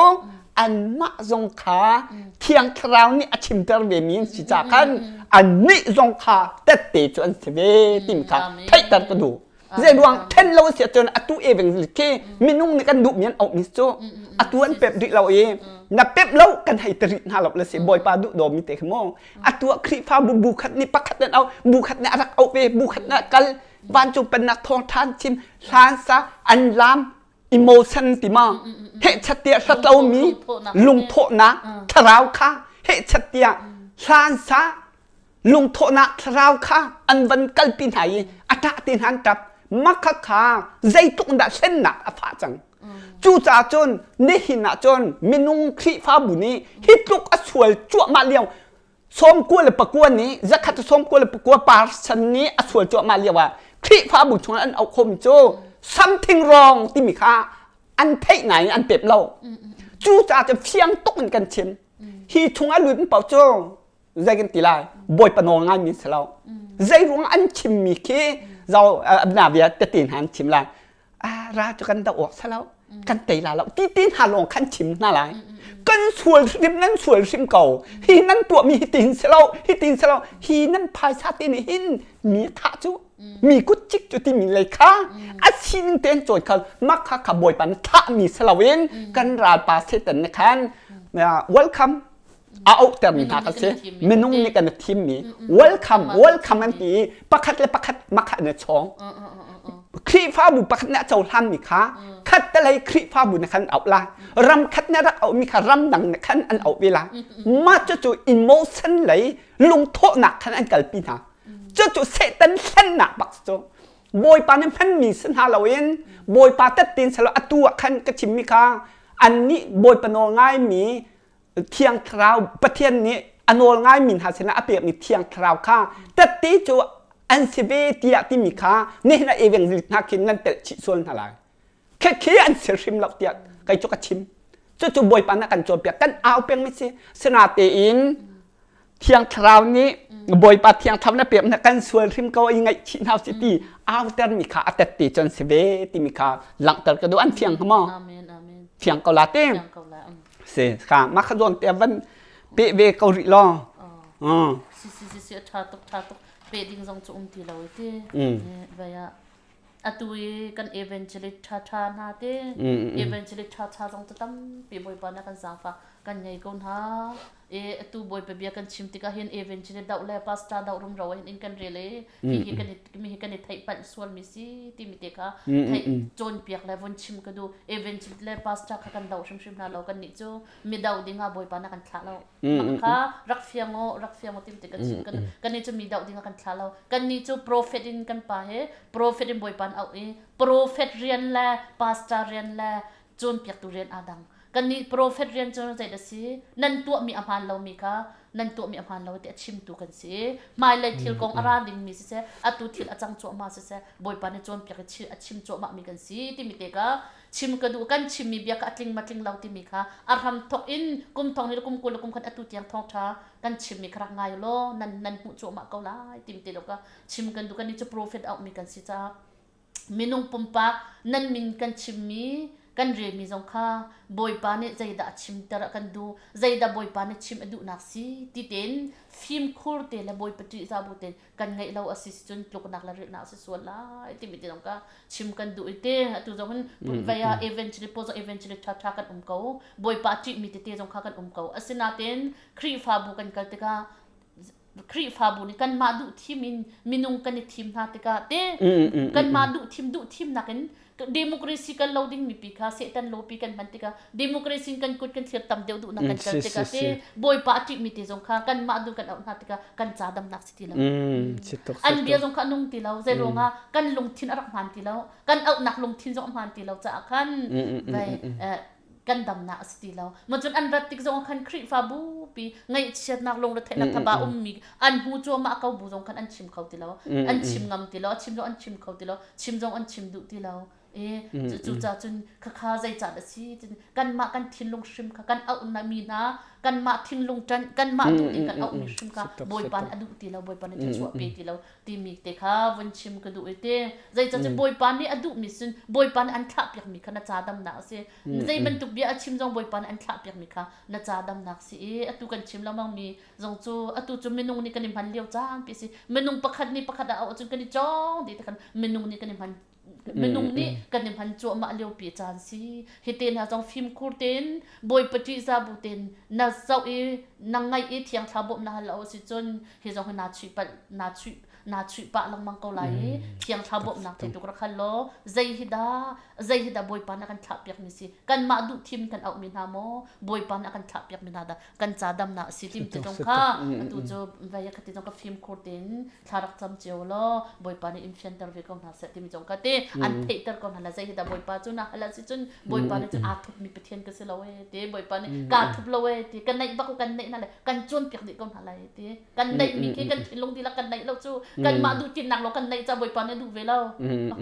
anmah zong kha Thiang Thlarau nih a chimter ve mi an si ca khan annih zong kha tette cu an si ve timi kha theihter ka duh Zei ruang then lo si ahcun atu evang khi minung nih kan duhmi an auhmi cu atu an pep rih lo i na pep lo kan hei ti rih hna lo le si Bawipa duh dawmi te khi mu atu ah Khrihfabu bu khat nih pakhat an auh bu khat nih a rak auh ve bu khat nih a kal vancung pennak thawng ṭhan chim hlan sa an lam emotion ti ma hehchat tiah hlatlomi lungthawhnak thlarau kha hehchat tiah hlan sa lungthawhnak thlarau kha an van kalpi hna i a ṭah ti hna an ṭap makha kha zeitluk dah hlennak a fah cang cucaah cun nihin ah cun minung Khrihfabu nih hi tluk a sual cuahmah lio 99 nih 199 percent nih a sual cuahmah lio ah Khrihfabu chung an auh khomi cu something wrong timi kha an theih nain an pep lo cucaah cun fiang tuk in kan chim hi chung a lut paoh cu zei kan ti lai bawipa nawl ngaimi si lo zei ruang an chimmi khi zo na bia tete hna an chim lai ah ra cu kan doh awk si lo kan tei la lo ti ti hna lawng khan chim hna lai kan sual hrim nan sual hrim ko hi nan tuahmi hi tin si lo hi tin si lo hi nan phaisa te nih hin mi thah cu mi kut cik cu timi lei kha a sining tein cawi khal mak kha kha bawipa na thah mi si loin kan ralpa Satan nih khan welcome a auhtermi hna kha si minung nih kan i thimmi welcome welcome an ti i pakhat le pakhat makha an i chawng Khrihfabu pakhat nih a cohlanmi kha khat telei Khrihfabu nih khan an auh lai ram khat nih a rak auhmi kha ram dang nih khan an auh ve lai mah cucu emotion lei lungthawhnak khan an kalpi hna cucu Satan hlennak bak cu Bawipa nih hmanmi si hna loin Bawipa tettin selo atu ah khan ka chimmi kha annih Bawipa nawl ngaimi Thiang Thlarau Pathian nih a nawl ngaimi hna sinah a pekmi Thiang Thlarau kha tette cu an si ve tiah timi kha nihin ah evangelist hna khin nan telh chih sual hna lai. Khekhi an si hrim lo tiah kei cu ka chim. Cucu Bawipa nih a kan cawnpiak. Kan au pengmi si. Sinatein Thiang Thlarau nih Bawipa Thiang Thlarau na pek na kan sual hrim ko i ngaihchih hna si ti autermi kha a tette cu an si ve timi kha langhter ka duh an fiang hnga maw? Amen amen. Fiang ko la te. Fiang ko la. Si kha mah kha zawn te van pe ve ko rih law. Si si si si a tha tuk tha tuk pe ding zong cu um ti lo i ti. Vai ah atu i kan evangelist ṭha ṭha hna te evangelist ṭha ṭha zong cu tampi Bawipa nih a kan zaangfah kan ngei ko hna e atu Bawipa bia kan chim tikah hin evangelist doh le pastor doh rumro hin in kan rel i hi hi kan i mi hi kan i theih palh sual mi si timi te kha theih cawnpiak le vun chim ka duh evangelist le pastor kha kan doh hrimhrim hna lo kan nih cu mi doh ding ah Bawipa nih a kan thlah lo kha rak fiang u rak fiang u tim ti kan chim kan kan nih cu mi doh ding ah kan thlah lo kan nih cu prophet in kan pa he prophet in bawipa an auh i prophet rian le pastor rian le cawnpiaktu rian aa dang kan nih prophet rian cu zei dah si nan tuahmi a hmaan lomi kha nan tuahmi a hmaan lo ti a chimtu kan si i hmailei thil kong a ra dingmi siseh atu thil a cang cuahmah siseh bawipa nih cawnpiak i a chim cuahmah mi kan si timi te kha chim ka duh kan chimmi bia kha a tling ma tling lo timi kha a hram thok in kum thong ni le kum kul le kum khat atu tiang thawngtha kan chimmi kha rak ngai law nan nan hmuh cuahmah ko lai timi te ka chim kan duh kan ni cu prophet auhmi kan si caah minung pumpak nan min kan chimmi kan relmi zong kha bawipa nih zeidah a chimter a kan duh zeidah bawipa nih chim a duhnak si ti tein fimkhur te le bawipa ṭihzah bu tein kan ngeih lo a si cun tluknak le rilhnak a si sual lai timi te zong ka chim kan duh i te atu zong hin vei ah evangelist pawl zong evangelist ṭha ṭha kan um ko bawipa ṭihmi tete zong kha kan um ko asinain Khrihfabu kan kal tikah Khrihfabu nih kanmah duh thim in minung kan i thim hna tikah te kanmah duh thim duh thimnak in democracy kan lo ding mipi kha Satan lawpi kan hman tikah democracy kan kut kan thlir tam deuh duhnak kan kal tikah te bawipa a ṭihmi te zong kha kanmah duh kan auh hna tikah kan ca damnak si ti lo an bia zong kha a nung ti lo zei ruangah kan lungthin a rak hmaan ti lo kan auhnak lungthin zong a hmaan ti lo caah khan vai kan damnak a si ti lo ma cun an rat tik zong khan Khrihfabu pi ngaihchiatnak lungretheihnak thaba ummi an hmu cuahmah ko bu zong khan an chim kho ti lo an chim ngam ti lo a chim zong an chim kho ti lo chim zong an chim duh ti lo e cu ca cun khakha zei ca dah si kanmah kan thinlung hrim kha kan auh na mi hna kanmah thinlung ṭan kanmah duh ding kan auh mi hrim kha bawipa nih a duh ti lo bawipa nih thluachuah pe ti lo timi te kha vun chim ka duh i te zeica cu bawipa nih a duhmi sin bawipa nih an thlah piakmi kha na ca damnak a si zei bantuk bia a chim zong bawipa nih an thlah piakmi kha na ca damnak si i atu kan chim lengmang mi zong cu atu cu minung nih kan i hman lio caan pi si minung pakhat nih pakhat a auh cun kan i cawng dih te khan minung nih kan i hman minung nih kan i hman cuahmah lio pi caan si hi te hna zong fimkhur tein bawipa ṭihza bu tein na zoh i na ngaih i thiang thla bawmh na hal lo si cun hi zong hi naa chuih palh naa chuih naa chuih pah lengmang ko lai i thiang thla bawmhnak te tuk rak hal law zei hi dah zei hi dah bawipa nih a kan thlah piak mi si kanmah duh thim kan auh mi hna maw bawipa nih a kan thlah piak mi hna dah kan ca damnak a si tim ti zong kha atu cu vai ka ti zong ka fimkhur tein thla rak cam cio law bawipa nih in fianter ve ko hna seh timi zong kha te an theihter ko hna la zei hi dah bawipa cu na hal si cun bawipa nih cun aa thup mi pathian ka si lo e ti bawipa nih kaa thup lo e ti kan neih bak kan neih hna le kan cawnpiak dih ko hna lai ti kan neih mi khi kan thinlung dihlak kan neih lo cu kanmah duh tinnak lo kan neih ca bawipa nih duh ve lo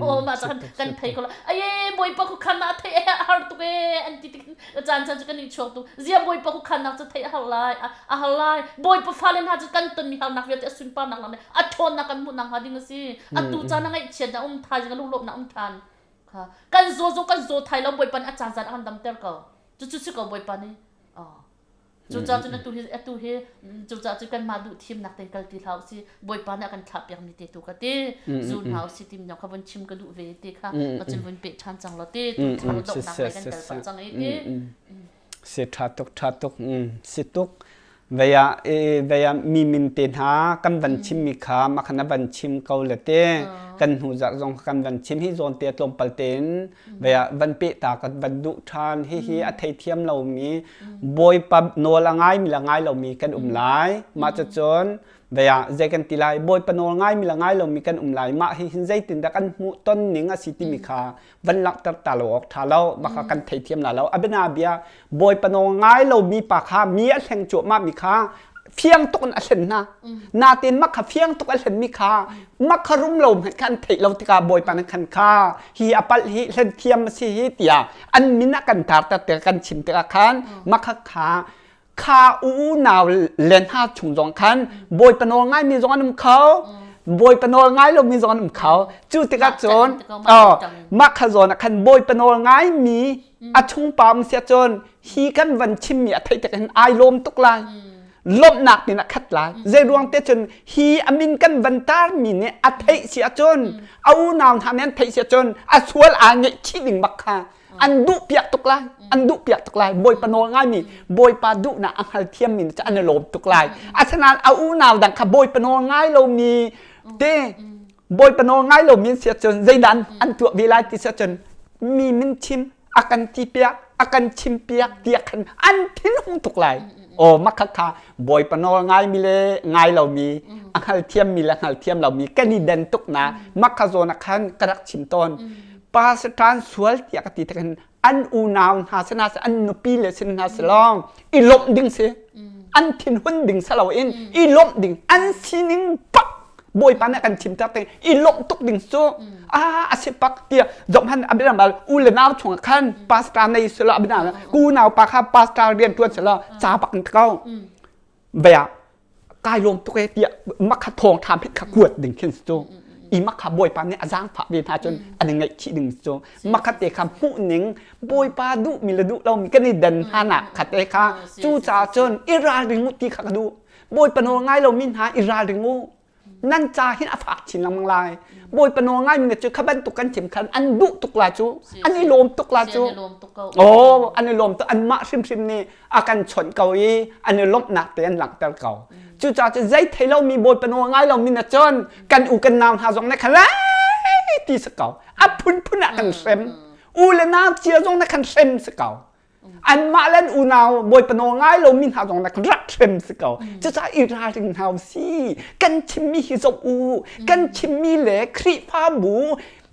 oh mah ca kan thei ko lo aye bawipa khu khan ah thei a har tuk e an ti tik caan caan cu kan i chuak tuk zia bawipa khu khannak cu thei a har lai a har lai bawipa fale hna cu kan tonmi harnak vialte a sunparnak lang le a ṭhawnnak kan hmuhnak hnga ding a si atu caan a ngaihchiat na um thaizing a lunglawmhnak um ṭhan kha kan zaw zaw kan zaw thai lo bawipa nih a caan caan a kan damter ko cucu si ko bawipa nih Cucaah cun atu hi atu hi cucaah cun kanmah duh thimnak tein kal ti hlah usih Bawipa nih a kan thlah piakmi te tu ka ti zu hna usih timi kha vun chim ka duh ve ti kha ka cun vun peh ṭhan cang law ti tu thar donghnak lei kan kal pah cang i ti si ṭha tuk ṭha tuk si tuk vei ah vei ah mi min te hna kan van chimmi kha mah khan a van chim ko le te kan hnu zarh zong kan van chim hi zawn te tlawmpal tein vei ah van peh ta kan van duh ṭhan hihi a theithiam lomi Bawipa nawl a ngaimi le ngai lomi kan um lai. Mah cucun vei ah zei kan ti lai Bawipa nawl ngaimi le ngai lomi kan um lai. Mah hi hin zeitindah kan hmuh ton ning a si timi kha van langhter ta lo awk ṭha lo. Mah kha kan theithiam la lo. A biana bia Bawipa nawl ngai lomi pa kha mi a hleng cuahmah mi kha. fiang tuk in a hlen hna. Natin mak kha fiang tuk a hlenmi kha mak kha rum lo hmanh kha an theih lo tikah Bawipa nih khan kha hi a palh hi hlen thiam a si hi tiah an min a kan tar ter tikah kan chim tikah khan mak kha kha kha unau len hna chung zong khan Bawipa nawl ngaimi zong an um kho Bawipa nawl ngai lomi zong an um kho cu tikah cun mah kha zawn ah khan Bawipa nawl ngaimi a chungpa um sia cun hi kan van chimmi a theih tik hin ai lawm tuk lai lawmhnak tin a khat lai zei ruang te cun hi a min kan van tarmi nih a theih si ahcun a unau hna nih an theih si ahcun a sual aa ngeihchih ding bak kha an duh piak tuk lai an duh piak tuk lai bawipa nawl ngaimi bawipa duhnak a hngal thiammi cu an i lawm tuk lai asinain a unau dang kha bawipa nawl ngai lomi te bawipa nawl ngai lomi an si ahcun zeidah an tuah ve lai ti si ahcun mi min chim a kan ti piak a kan chim piak tiah khan an thinhung tuk lai aw makha kha bawipa nawl ngai mi le ngai lomi a hngal thiam mi le hngal thiam lomi kan i den tuk na makha zawn ah khan ka rak chim tawn pastor sual tiah ka ti tik hin an unau hna sin an nupi le sin hna si lawng i lawmh ding si an thinhun ding si loin i lawmh ding an sining pak bawipa nih kan chim tak te i lawmh tuk ding cu a a si pak tiah zong han abinam bal u le nau chung khan pastor nei silo abinam ku nau pa kha pastor rian tuan silo cha pak ko baya kai lawm tuk e tiah makha thawng tham hit kha kuat ding khin cu i makha bawipa nih a zaangfah ve hna cun an i ngaihchih ding cu makha te kha hmuh ning bawipa duh mi le duh lo mi kan i den hna nak kha te kha cu caah cun i ralring u ti kha ka duh bawipa nawl ngai lo mi hna i ralring u nan ca hin a fak chin lengmang lai bawipa nawl ngai mi cu kha bantuk kan chim khan an duh tuk la cu an i lawm tuk la cu oh an i lawm tuk anmah hrimhrim nih a kan chawnh ko i an i lawmhnak te an langhter ko cucaah cu zei thei lomi bawipa nawl ngai lomi na cun kan u kan nau hna zong nih khan ti si ko a phunphun ah kan hrem u le nau cia zong na kan hrem si ko anmah le an unau bawipa nawl ngai lomi hna zong nak rak hrem si ko cucaah i ralring hna u si kan chimmi hi zoh u kan chimmi le Khrihfabu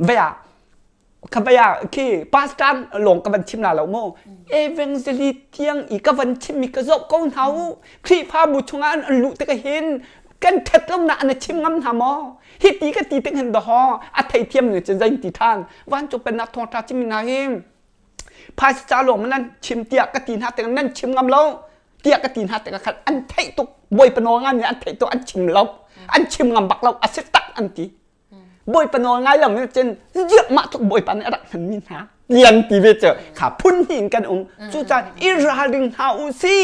vea ka vea khi pastor lawng ka van chim la lo mu evangelist tiang i ka van chimmi ka zoh ko hna u Khrihfabu chungah an luh tik hin kan ṭhat lonak an chim ngam hna maw hi ti ka ti tik hin dahaw a theithiam ning cun zein ti ṭhan vancung pennak thawngṭha chimmi hna hi phaisa ca lawng nan chim tiah ka ti hna tikah nan chim ngam lo tiah ka ti hna tikah khan an theih tuk bawipa nawl ngai an theih tuk an chim lo an chim ngam bak lo a si tak an ti bawipa nawl ngai lo nih cun ziak mah tuk bawipa nih a rak hman mi hna lian ti ve cu kha phun hnih in kan um cucaah i ralring hna u si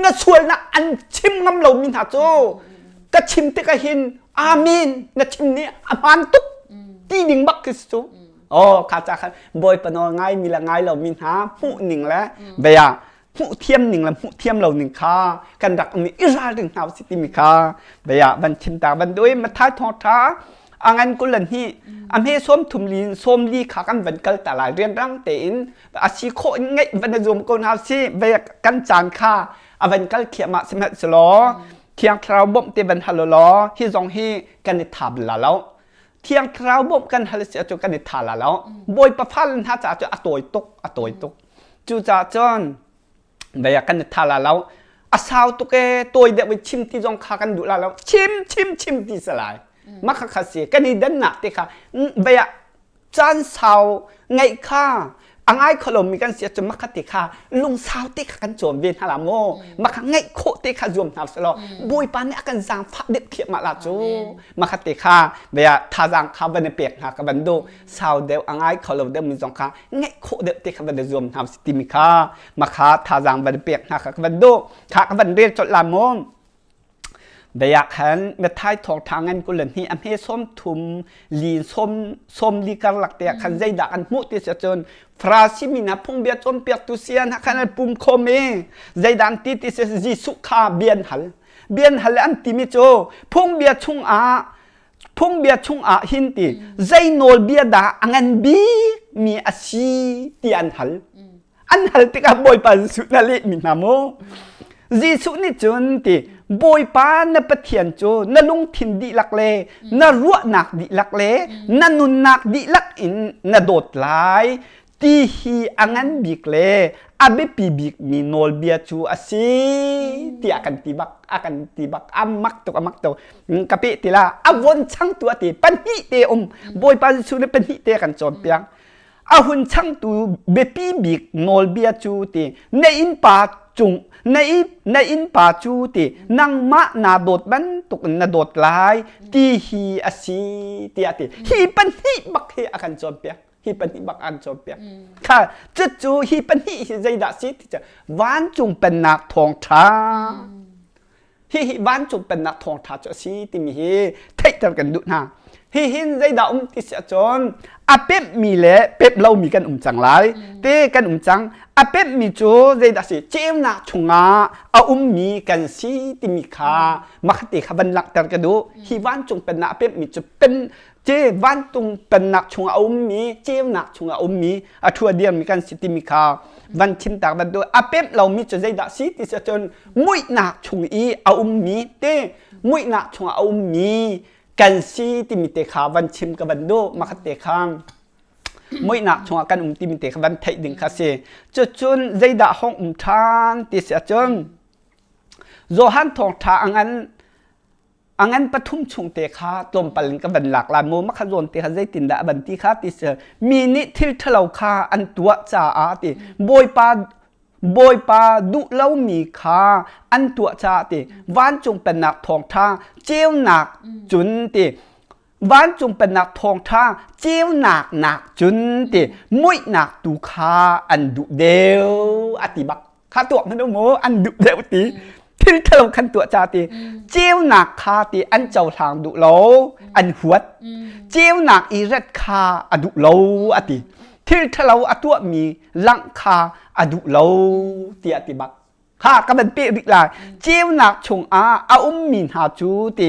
na sualnak an chim ngam lo mi hna cu ka chim tikah hin amen na chim nih a hmaan tuk ti ding bak khi cu Oh, kha ca khan bawipa nawl ngai mi le ngai lo mi hna hmuh ning le bia hmuh thiam ning le hmuh thiam lo ning kha kan rak um i ralring hna usih timi kha bia van chim ta van dui Matthai thawngṭha a ngan kul le hnih a hme sawm thum li sawm li kha kan van kal ta lai rianrang tein a si khawh in ngeih van i zuam ko hna usih bia kan caan kha a van kal thiahmah sihmanhsehlaw thiang thlarau bawmh te van hal law hi zong hi kan i thap la lo Thiang Thlarau bawmh kan hal si ahcun kan i tha la lo. Bawipa fale hna caah cun a tawi tuk, a tawi tuk. Cucaah cun vei ah kan i tha la lo. A sau tuk ee, tawi deuh in chim ti zong kha kan duh la lo. Chim, chim, chim ti si lai. Mah kha kha si. Kan i dannak te kha vei ah caan sau ngeih kha a ngai kho lomi kan si ahcun makhat te kha lungsau te kha kan cawn ve hna la maw makha ngaih khawh te kha zuam hna selaw bawipa nih a kan zaangfah deuh thiahmah la cu makhat te kha bia thazaang kha van i pek hna ka van duh sau deuh a ngai kho lo deuh mi zong kha ngaih khawh deuh te kha van i zuam hna timi kha makha thazaang van i pek hna kha ka van duh kha ka van rel colh la maw Bia khan Matthai thawngṭha ngan 22 a hme 30 li sawm sawm li karlak te ah khan zeidah an hmuh ti si ahcun Farasi mi hna phungbia cawnpiaktu saya hna khan an pum khawm i zeidah an ti ti si Jesuh kha bia an hal. Bia an hal i an timi cu phungbia chungah phungbia chungah hin ti zei nawlbia dah a ngan bik mi a si ti an hal. An hal tikah Bawipa Jesuh na lehmi hna mu. Jesuh nih cun ti Bawipa na Pathian cu na lungthin dihlak le na ruahnak dihlak le na nunnak dihlak in na dawt lai. Ti hi a ngan bik le a biapi bikmi nawlbia cu a si tiah kan ti bak a kan ti bak a mak tuk a mak tuk ka peh ti la a von changtu a ti pahnih te um Bawipa Jesuh nih pahnih te kan cawnpiak a hun changtu biapi bik nawlbia cu ti na innpa cung na na innpa cu ti nangmah naa dawt bantuk in na dawt lai ti hi a si tiah ti hi pahnih bak hi a kan cawnpiak hi pahnih bak an cawnpiak kha cucu hi pahnih hi zeidah si ti cu vancung pennak thawngṭha hi hi vancung pennak thawngṭha cu a si timi hi theihter kan duh hna hi hin zeidah um ti si ahcun a pemhmi le pemh lomi kan um cang lai te kan um cang a pemhmi cu zeidah si ceunak chungah a ummi kan si timi kha makhate kha van langhter ka duh hi vancung pennak a pemhmi cu pen Ce vantung pennak chungah a ummi ceunak chungah a ummi a ṭhu a dirmi kan si timi kha van chimtak bantuk a pemh lomi cu zeidah si ti si cun muihnak chung i a ummi te muihnak chungah a ummi kan si timi te kha van chim ka van duh makhat te kha muihnak chungah kan um timi te kha van theih ding kha si cucun zeidah hong um ṭhan ti si ahcun Johan thawngṭha a ngan A ngan pathum chung te kha tlawmpal in ka van lak lai maw makha zawn te kha zeitindah a van ti kha ti si mi nih thil ṭhalo kha an tuah caah ti Bawipa Bawipa duh lomi kha an tuah caah ti vancung pennak thawngṭha ceunak cun ti vancung pennak thawngṭha ceunak nak cun ti muihnak tu kha an duh deuh a ti bak kha tuah hmanh u mu an duh deuh ti thil ṭhalo khan tuah ca ti ceunak kha ti an cohlang duh lo an huat ceunak i ret kha a duh lo a ti thil ṭhalo a tuahmi langh kha a duh lo tiah ti bak ha ka van peh rih lai ceunak chungah a ummi hna cu ti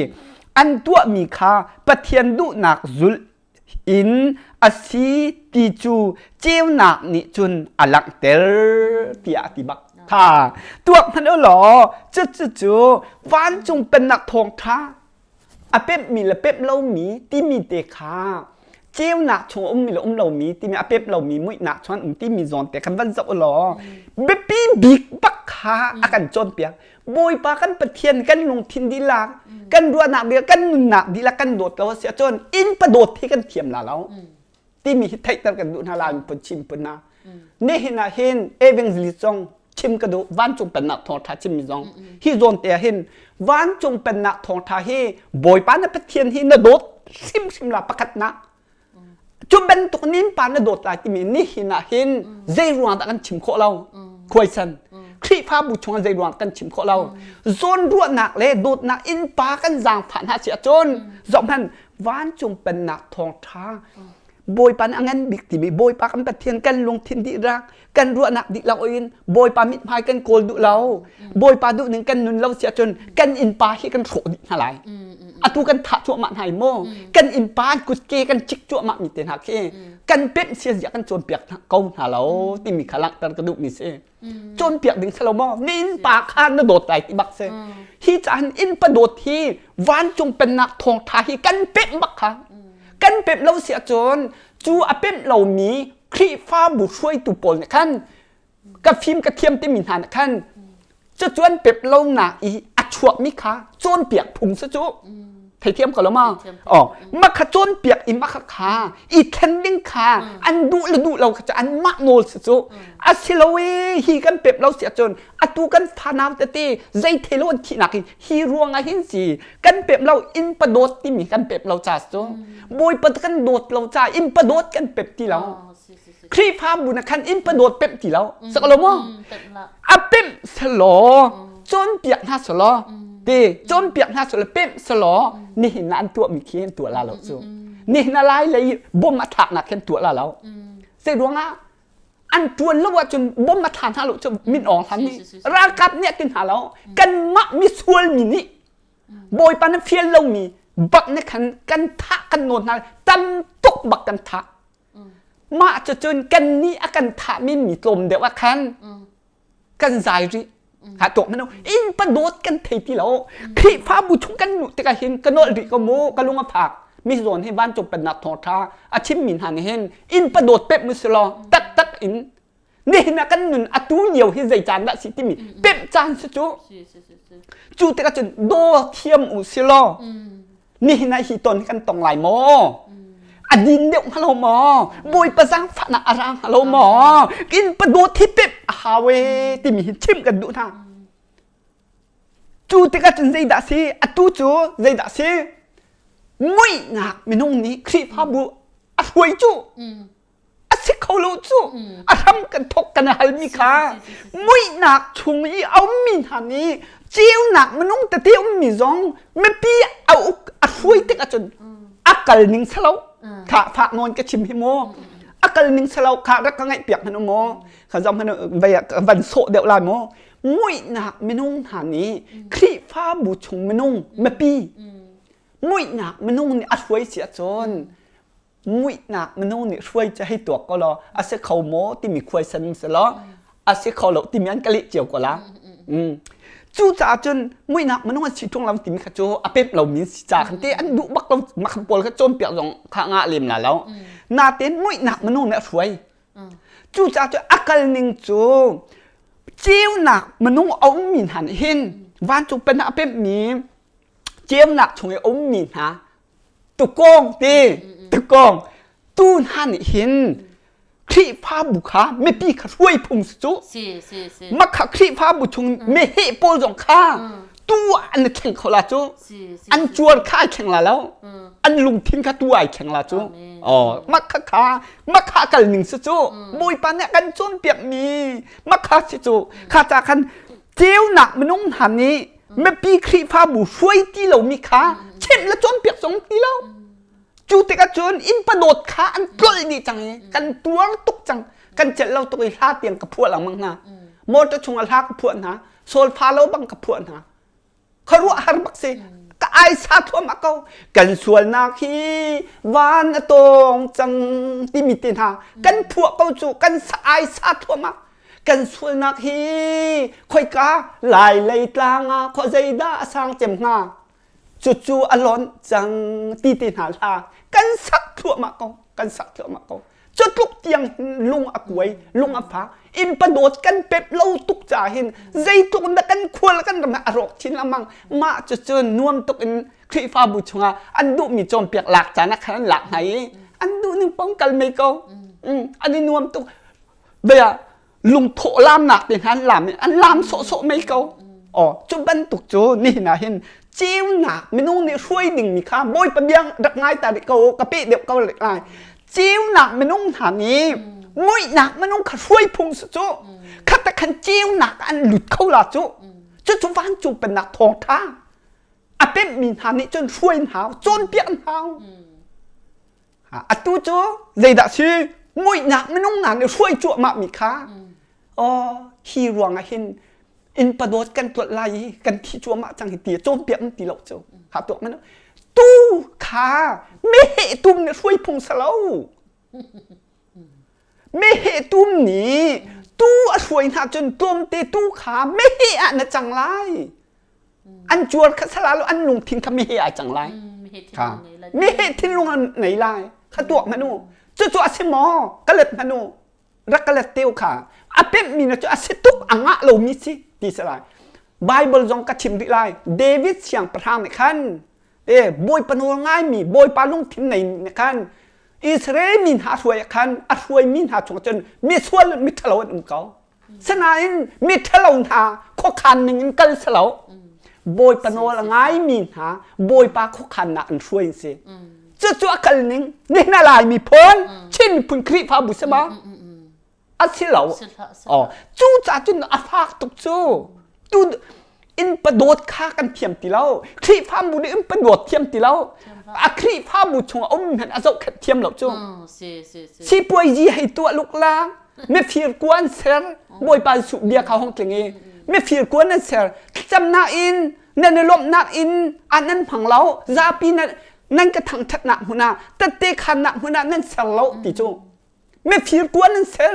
an tuahmi kha Pathian duhnak zulh in a si ti cu ceunak nih cun a langhter tiah a ti bak kha tuak hmanh u law cucu cu vancung pennak thawngṭha a pemhmi le pemh lomi timi te kha ceunak chung a ummi le um lomi timi a pemh lomi muihnak chung an um timi zawn te khan van zoh u law biapi bik bak kha a kan cawnpiak Bawipa kan Pathian kan lungthin dihlak kan ruahnak dihlak kan nunnak dihlak kan dawt lo a si ahcun innpa dawt hi kan thiam la lo timi hi theihter kan duh hna la miphun chim phun hna nihin ah hin evangelist zong chim ka duh vancung pennak thawngtha chimmi zong hi zawn te ah hin vancung pennak thawngtha hi Bawipa na Pathian hi na dawt hrimhrim la pakhatnak Cu bantuk nin pa na dawt lai timi nihin ah hin zei ruang dah kan chim khawh lo? Khuaisan. Khrihfabu chungah zei ruang kan chim khawh lo? Zawn ruahnak le dawtnak innpa kan zaangfah hna si ahcun zohhmanh vancung pennak thawngṭha Bawipa nih a ngan bik timi Bawipa kan Pathian kan lungthin dihlak kan ruahnak dihlak in Bawipa mithmai kan kawl duh lo Bawipa duh ning kan nun lo si ahcun kan innpa hi kan hrawh dih hna lai atu kan thah cuahmah hna i maw kan innpa an kutke kan cik cuahmah mi te hna khi kan pemh sia zia kan cawnpiak ko hna lo timi kha langhter ka duhmi si cawnpiak ding si lo maw na innpa kha na dawt lai ti bak si hi cahan innpa dawt hi vancung pennak thawngtha hi kan pemh bak kha kan pemh lo si ahcun cu a pemh lomi Khrihfabu hruaitu pawl nih khan ka fim ka thiam timi hna nih khan cucu an pep lonak i a chuakmi kha cawnpiak phung si cu theithiam ko lo ma oh mah kha cawnpiak i mah kha kha i thlen ding kha an duh le duh lo kha cu an mah nawl si cu a si lo i hi kan pep lo si ahcun atu kan fanau tete zei thelo an thihnak hi hi ruang ah hin si kan pep lo inn padawt timi kan pep lo ca cu bawipa kan dawt lo ca inn padawt kan pep ti lo Khrihfabu na khan inn padawt pep ti lo sak lo maw a pemh selaw cawnpiak hna selaw te cawnpiak hna selaw pemh selaw nihin ah an tuahmi khi an tuah la lo cu nihin ah lai lei bom a thlaknak khi an tuah la lo zei ruangah an ṭuan lo ahcun bom a thla hna lo cu min awng hlan nih ralkap nih a ti hna lo kanmah misual mi nih bawipa na fial lomi bak nih khan kan thah kan nawn hna tam tuk bak kan thah mah cucun kan nih a kan thah mi mi tlawm deuh ah khan kan zai rih ha tuak mano in pa dawt kan thei ti lo Khrihfabu chung kan luh tikah hin ka nolh rih ko mu ka lung a phak mi zawn hi vancung pennak thawngtha a chimmi hna nih hin inn pa dawt pep mu si law taktak. Biatak in nihin ah kan nun atu lio hi zei caan dah si timi pemh caan si cu. Cu tikah cun daw thiam u si law nihin ah hi ton kan tong lai maw? A din deuh hnga lo maw? Bawipa zaangfahnak a ra hnga lo maw? Inn pa dawt hi pemh a hau ee timi hi chimh kan duh hna. Cu tikah cun zeidah si? Atu cu zeidah si? Muihnak minung nih Khrihfabu a hruai cu. A si kho lo cu. A hram kan thawk kan halmi kha muihnak chung i a ummi hna nih ceunak minung tete ummi zong mipi a uk a hruai tik ahcun a kal ning salo kha fak nawn ka chim hi mu a kal ning salo kha rak ka ngaih piak hmanh mu kha zong hmanh van sawh deuh lai mu muihnak minung hna nih Khrihfabu chung minung mipi muihnak minung nih a hruai si ahcun muihnak minung nih hruai cu hei tuak ko law a si kho maw timi khuaisan si law a si kho lo timi an ka leh cio ko la. Cucaah cun muihnak minung an si ṭung lo timi kha cu a pemh lomi si ca khan te an duh bak lo makhan pawl kha cawnpiak zong kha ngah lem la lo. Natein muihnak minung nih a hruai. Cucaah cu a kal ning cu ceunak minung a ummi hna nih hin vancung pennak a pemhmi ceunak chung i a ummi hna tukawng ti tukawng tu hna nih hin Khrihfabu kha mipi kha hruai phung si cu. Si si si. Mah kha Khrihfabu chung meheh pawl zong kha tu an i thleng kho la cu. An cuar kha ai thleng la lo. An lungthin kha tu ai thleng la cu. Oh, mah kha kha mah kha kal ning si cu. Bawipa nih a kan cawnpiak mi mah kha si cu. Kha ca khan ceunak minung hna nih mipi Khrihfabu hruai ti lomi kha chimh le cawnpiak zong ti lo. Cu tikah cun innpa dawt kha an tlolh dih cang i kan tuar tuk cang. Kan celh lo tuk i hla tiang ka phuah lengmang hna. Motor chungah hla ka phuah hna. Solfa lo bang ka phuah hna. Khuaruahhar bak si. Ka aisa thluahmah ko. Kan sualnak hi van a tawng cang timi te hna kan phuah ko cu kan aisa thluahmah. Kan sualnak hi khoika lai lei tlang ah khua zeidah a sang cem hnga? Cucu a lonh cang ti te hna hlah. Kan sak thluahmah ko. Kan sak thluahmah ko. Cu tluk tiang hin lung a kuai, lung a fak. Innpa dawt kan pep lo tuk caah hin zeitluk in dah kan khual kan ram a rawk chin lengmang. Mah cucu nuam tuk in Khrihfabu chungah an duhmi cawnpiak lak caan ah khan an lak hna i an duh ning pong kal mei ko. An i nuam tuk. Bia lungthawh laamnak te hna an laam i an laam sawhsawh mei ko. Aw, cu bantuk cu nihin ah hin ceunak minung nih hruai dingmi kha Bawipa bia rak ngai ta rih ko ka peh deuh ko rih lai. Ceunak minung hna nih muihnak minung kha hruai phung su cu khat khan ceunak an lut kho la cu. Cucu vancung pennak thawngṭha a pemhmi hna nih cun hruai hau, cawnpiak hau. Atu cu zeidah si muihnak minung hna nih hruai cuahmah mi kha aw hi ruangah hin innpa dawt kan tuat lai i kan thi cuahmah cang hi ti cawnpiak an ti lo cu ha tuak man tu kha meheh tum nih hruai phung salo meheh tum nih tu a hruai hna cun tlawmte tu kha meheh ah na cang lai An cuar kha sala lo an lungthin kha meheh ai cang lai. Kha meheh thinlung an ngei lai. Kha tuak hmanh u. Cucu a si maw? Ka let hmanh u. Rak ka let teu kha. A pemhmi na cu a si tuk a ngah lomi si ti si lai. Bible zong ka chim rih lai. David siangpahrang nih khan e Bawipa nawl ngaimi Bawipa lungthin nei nih khan Israel mi hna hruai ah khan a hruaimi hna chung cun misual miṭhalo an um ko. Sinain miṭhalo hna khuakhan ning in kal si lo. Bawipa nawl a ngaimi hna Bawipa khuakhannak an hruai an si. Cucu a kal ning nihin a Lai miphun Chin miphun Khrihfabu si ma? A si lo. Oh, cucaah cun a fak tuk cu. Tu innpa dawt kha kan thiam ti lo. Khrihfabu nih innpa dawt thiam ti lo. A Khrihfabu chung a um hmanh a zohkhenh thiam lo cu. Sipuazi hei tuah luk la. Mifir kuan ser. Bawipa Jesuh bia kha hong tling i mifir kuan an ser. Thlacamnak in nan i lawmhnak in an nan hmang lo. Zapi nan nan ka thangṭhatnak hmun ah tette khannak hmun ah nan ser lo ti cu. Mifir kuan an ser.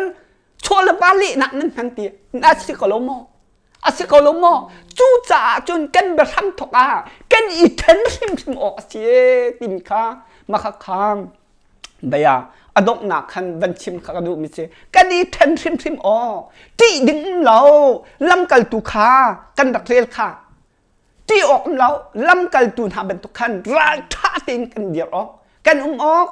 Chaw le va lehnak nan hman ti. Na si ko lo maw? A si ko lo maw? Cucaah cun kan biahram thawk ah kan i ṭhen hrimhrim awk a si timi kha makha kha bia. A donghnak khan van chim kha ka duhmi si. Kan i ṭhen hrimhrim aw. Ṭih ding um lo. Lamkaltu kha kan rak rel kha. Ṭih awk um lo. Lamkaltu hna bantuk khan ralṭha tein kan dir awk. Kan um awk.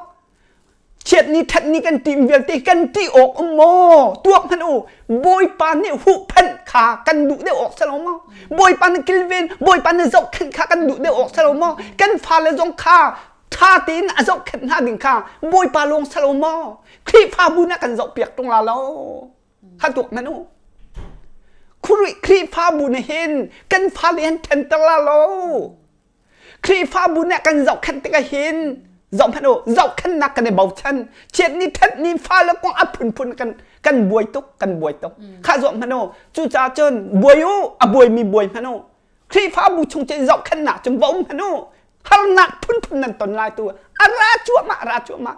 Chiatni ṭhatni kan ṭim vialte kan ṭih awk um maw? Tuak hmanh u. Bawipa nih huhphenh kha kan duh deuh awk si lo maw? Bawipa nih kilven, Bawipa nih zohkhenh kha kan duh deuh awk si lo maw? Kan fale zong kha ṭha tein a zohkhenh hna ding kha Bawipa lawng si lo maw? Khrihfabu nih a kan zohpiak ṭung la lo. Kha tuak hmanh u. Khrihfabu nih hin kan fale hin ṭhenter la lo. Khrihfabu nih kan zohkhenh tikah hin zohhmanh u zohkhenhnak kan i bochan chiatni thatni fale kong a phunphun kan kan buai tuk kan buai tuk kha zohhmanh u cucaah cun buai u a buaimi buai hmanh u Khrihfabu chung cun zohkhenhnak cun va um hmanh u harnak phunphun nan ton lai tu a ra cuahmah a ra cuahmah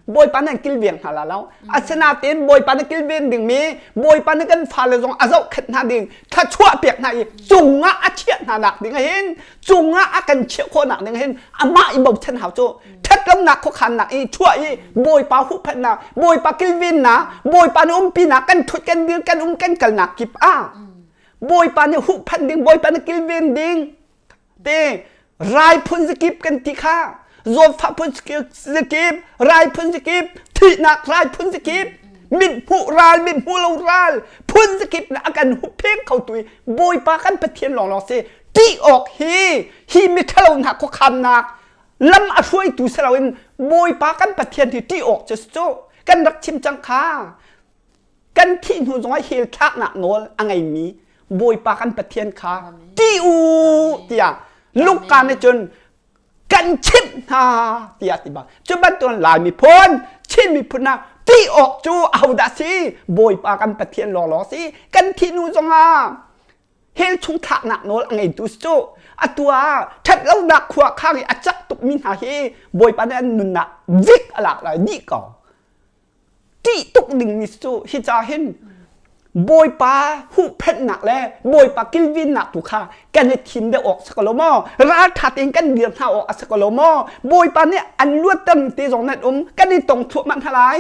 Bawipa nan kilveng hna la lo. Asinain Bawipa na kilven dingmi Bawipa na kan fale zong a zohkhenh hna ding thluachuah pek hna i cungah a chiah hna nak ding hin cungah a kan chiah khawh nak ding hin amah i bochan hau cu ṭhatlonak khuakhannak i chuah i Bawipa huhphenhnak Bawipa kilvennak Bawipa na umpinak kan ṭhut kan dir kan um kan kalnak kip ah Bawipa nih huhphenh ding Bawipa na kilven ding te rai phun zakip kan ti kha zawtfah phun zakip rai phun zakip thihnak rai phun zakip mit hmuh ral mit hmuh lo ral phun zakip na a kan huppheng kho tu bawipa kan pathian lawnglawng si ṭih awk hi hi miṭhalo hna khuakhannak lam a hruaitu si loin bawipa kan pathian hi ṭih awk cu cu kan rak chim cang kha kan thih hnu zongah hell thlaknak nawl a ngeimi Bawipa kan Pathian kha ṭih u tiah Luka nih cun kan chimh hna tiah ti bang cu bantukin Lai miphun Chin miphun ah ṭih awk cu ahodah si Bawipa kan Pathian lawnglawng si kan thih hnu zongah hell chung thlaknak nawl a ngeitu si cu atu ah ṭhatlonak khua khang i a cak tukmi hna hi Bawipa nih an nunnak zik a lak lai dih ko ṭih tuk dingmi cu hi ca hin Bawipa huhphenhnak le Bawipa kilvinnak tu kha kan i thim deuh awk si ko lo maw? Ralṭha tein kan dir hna awk a si ko lo maw? Bawipa nih an luatter te zong nan um kan i tong thluahmah hna lai.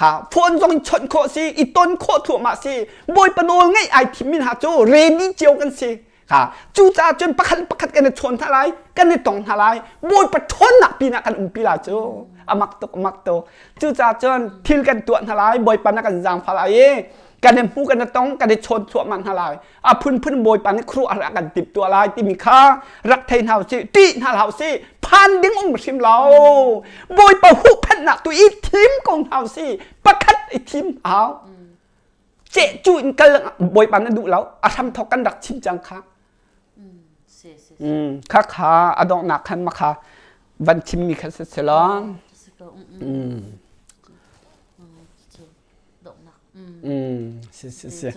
Ha, phone zong in chawnh khawh si, i ton khawh thluahmah si. Bawipa nawl ngaih ai thimmi hna cu ready cio kan si. Ha, cucaah cun pakhat pakhat kan i chawn hna lai, kan i tong hna lai. Bawipa ṭhawnnak pinah kan umpi lai cu. A mak tuk, a mak tuk. Cucaah cun thil kan tuah hna lai, Bawipa na kan zaangfah lai i kan i hmu, kan i tong, kan i chawn thluahmah hna lai. A phunphun Bawipa nih khuaruah a kan timh tuah lai timi kha rak thei hna usih, ṭih hna hlah usih, phan ding um hrim lo. Bawipa huhphenhnak tu i thim ko hna usih, pakhat i thim hau. Cehcu in kal bawipa na duh lo a hram thawk kan rak chim cang kha kha kha a donghnak khan ma kha van chimmi kha si si lo si si si si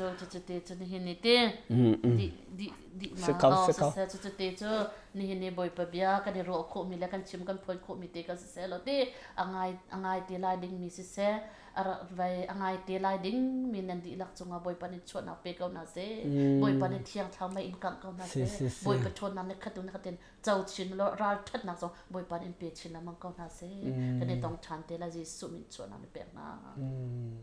ko si ko cu te cu nihin ni bawipa bia kan i ruah khawhmi le kan chim kan phuan khawhmi te kan siseh lo ti a ngai a ngai te lai dingmi siseh a vai a ngai te lai ding mi nan dihlak cungah Bawipa nih chuahnak pe ko hna seh Bawipa nih thiang thlarau mei in kangh ko hna seh Bawipa ṭhawnnak nih khat in khatin co chin law ral ṭhatnak zong Bawipa nih in pe chin lengmang ko hna seh kan i tong ṭhan te lai Jesuh min chuahnak ni pek hna.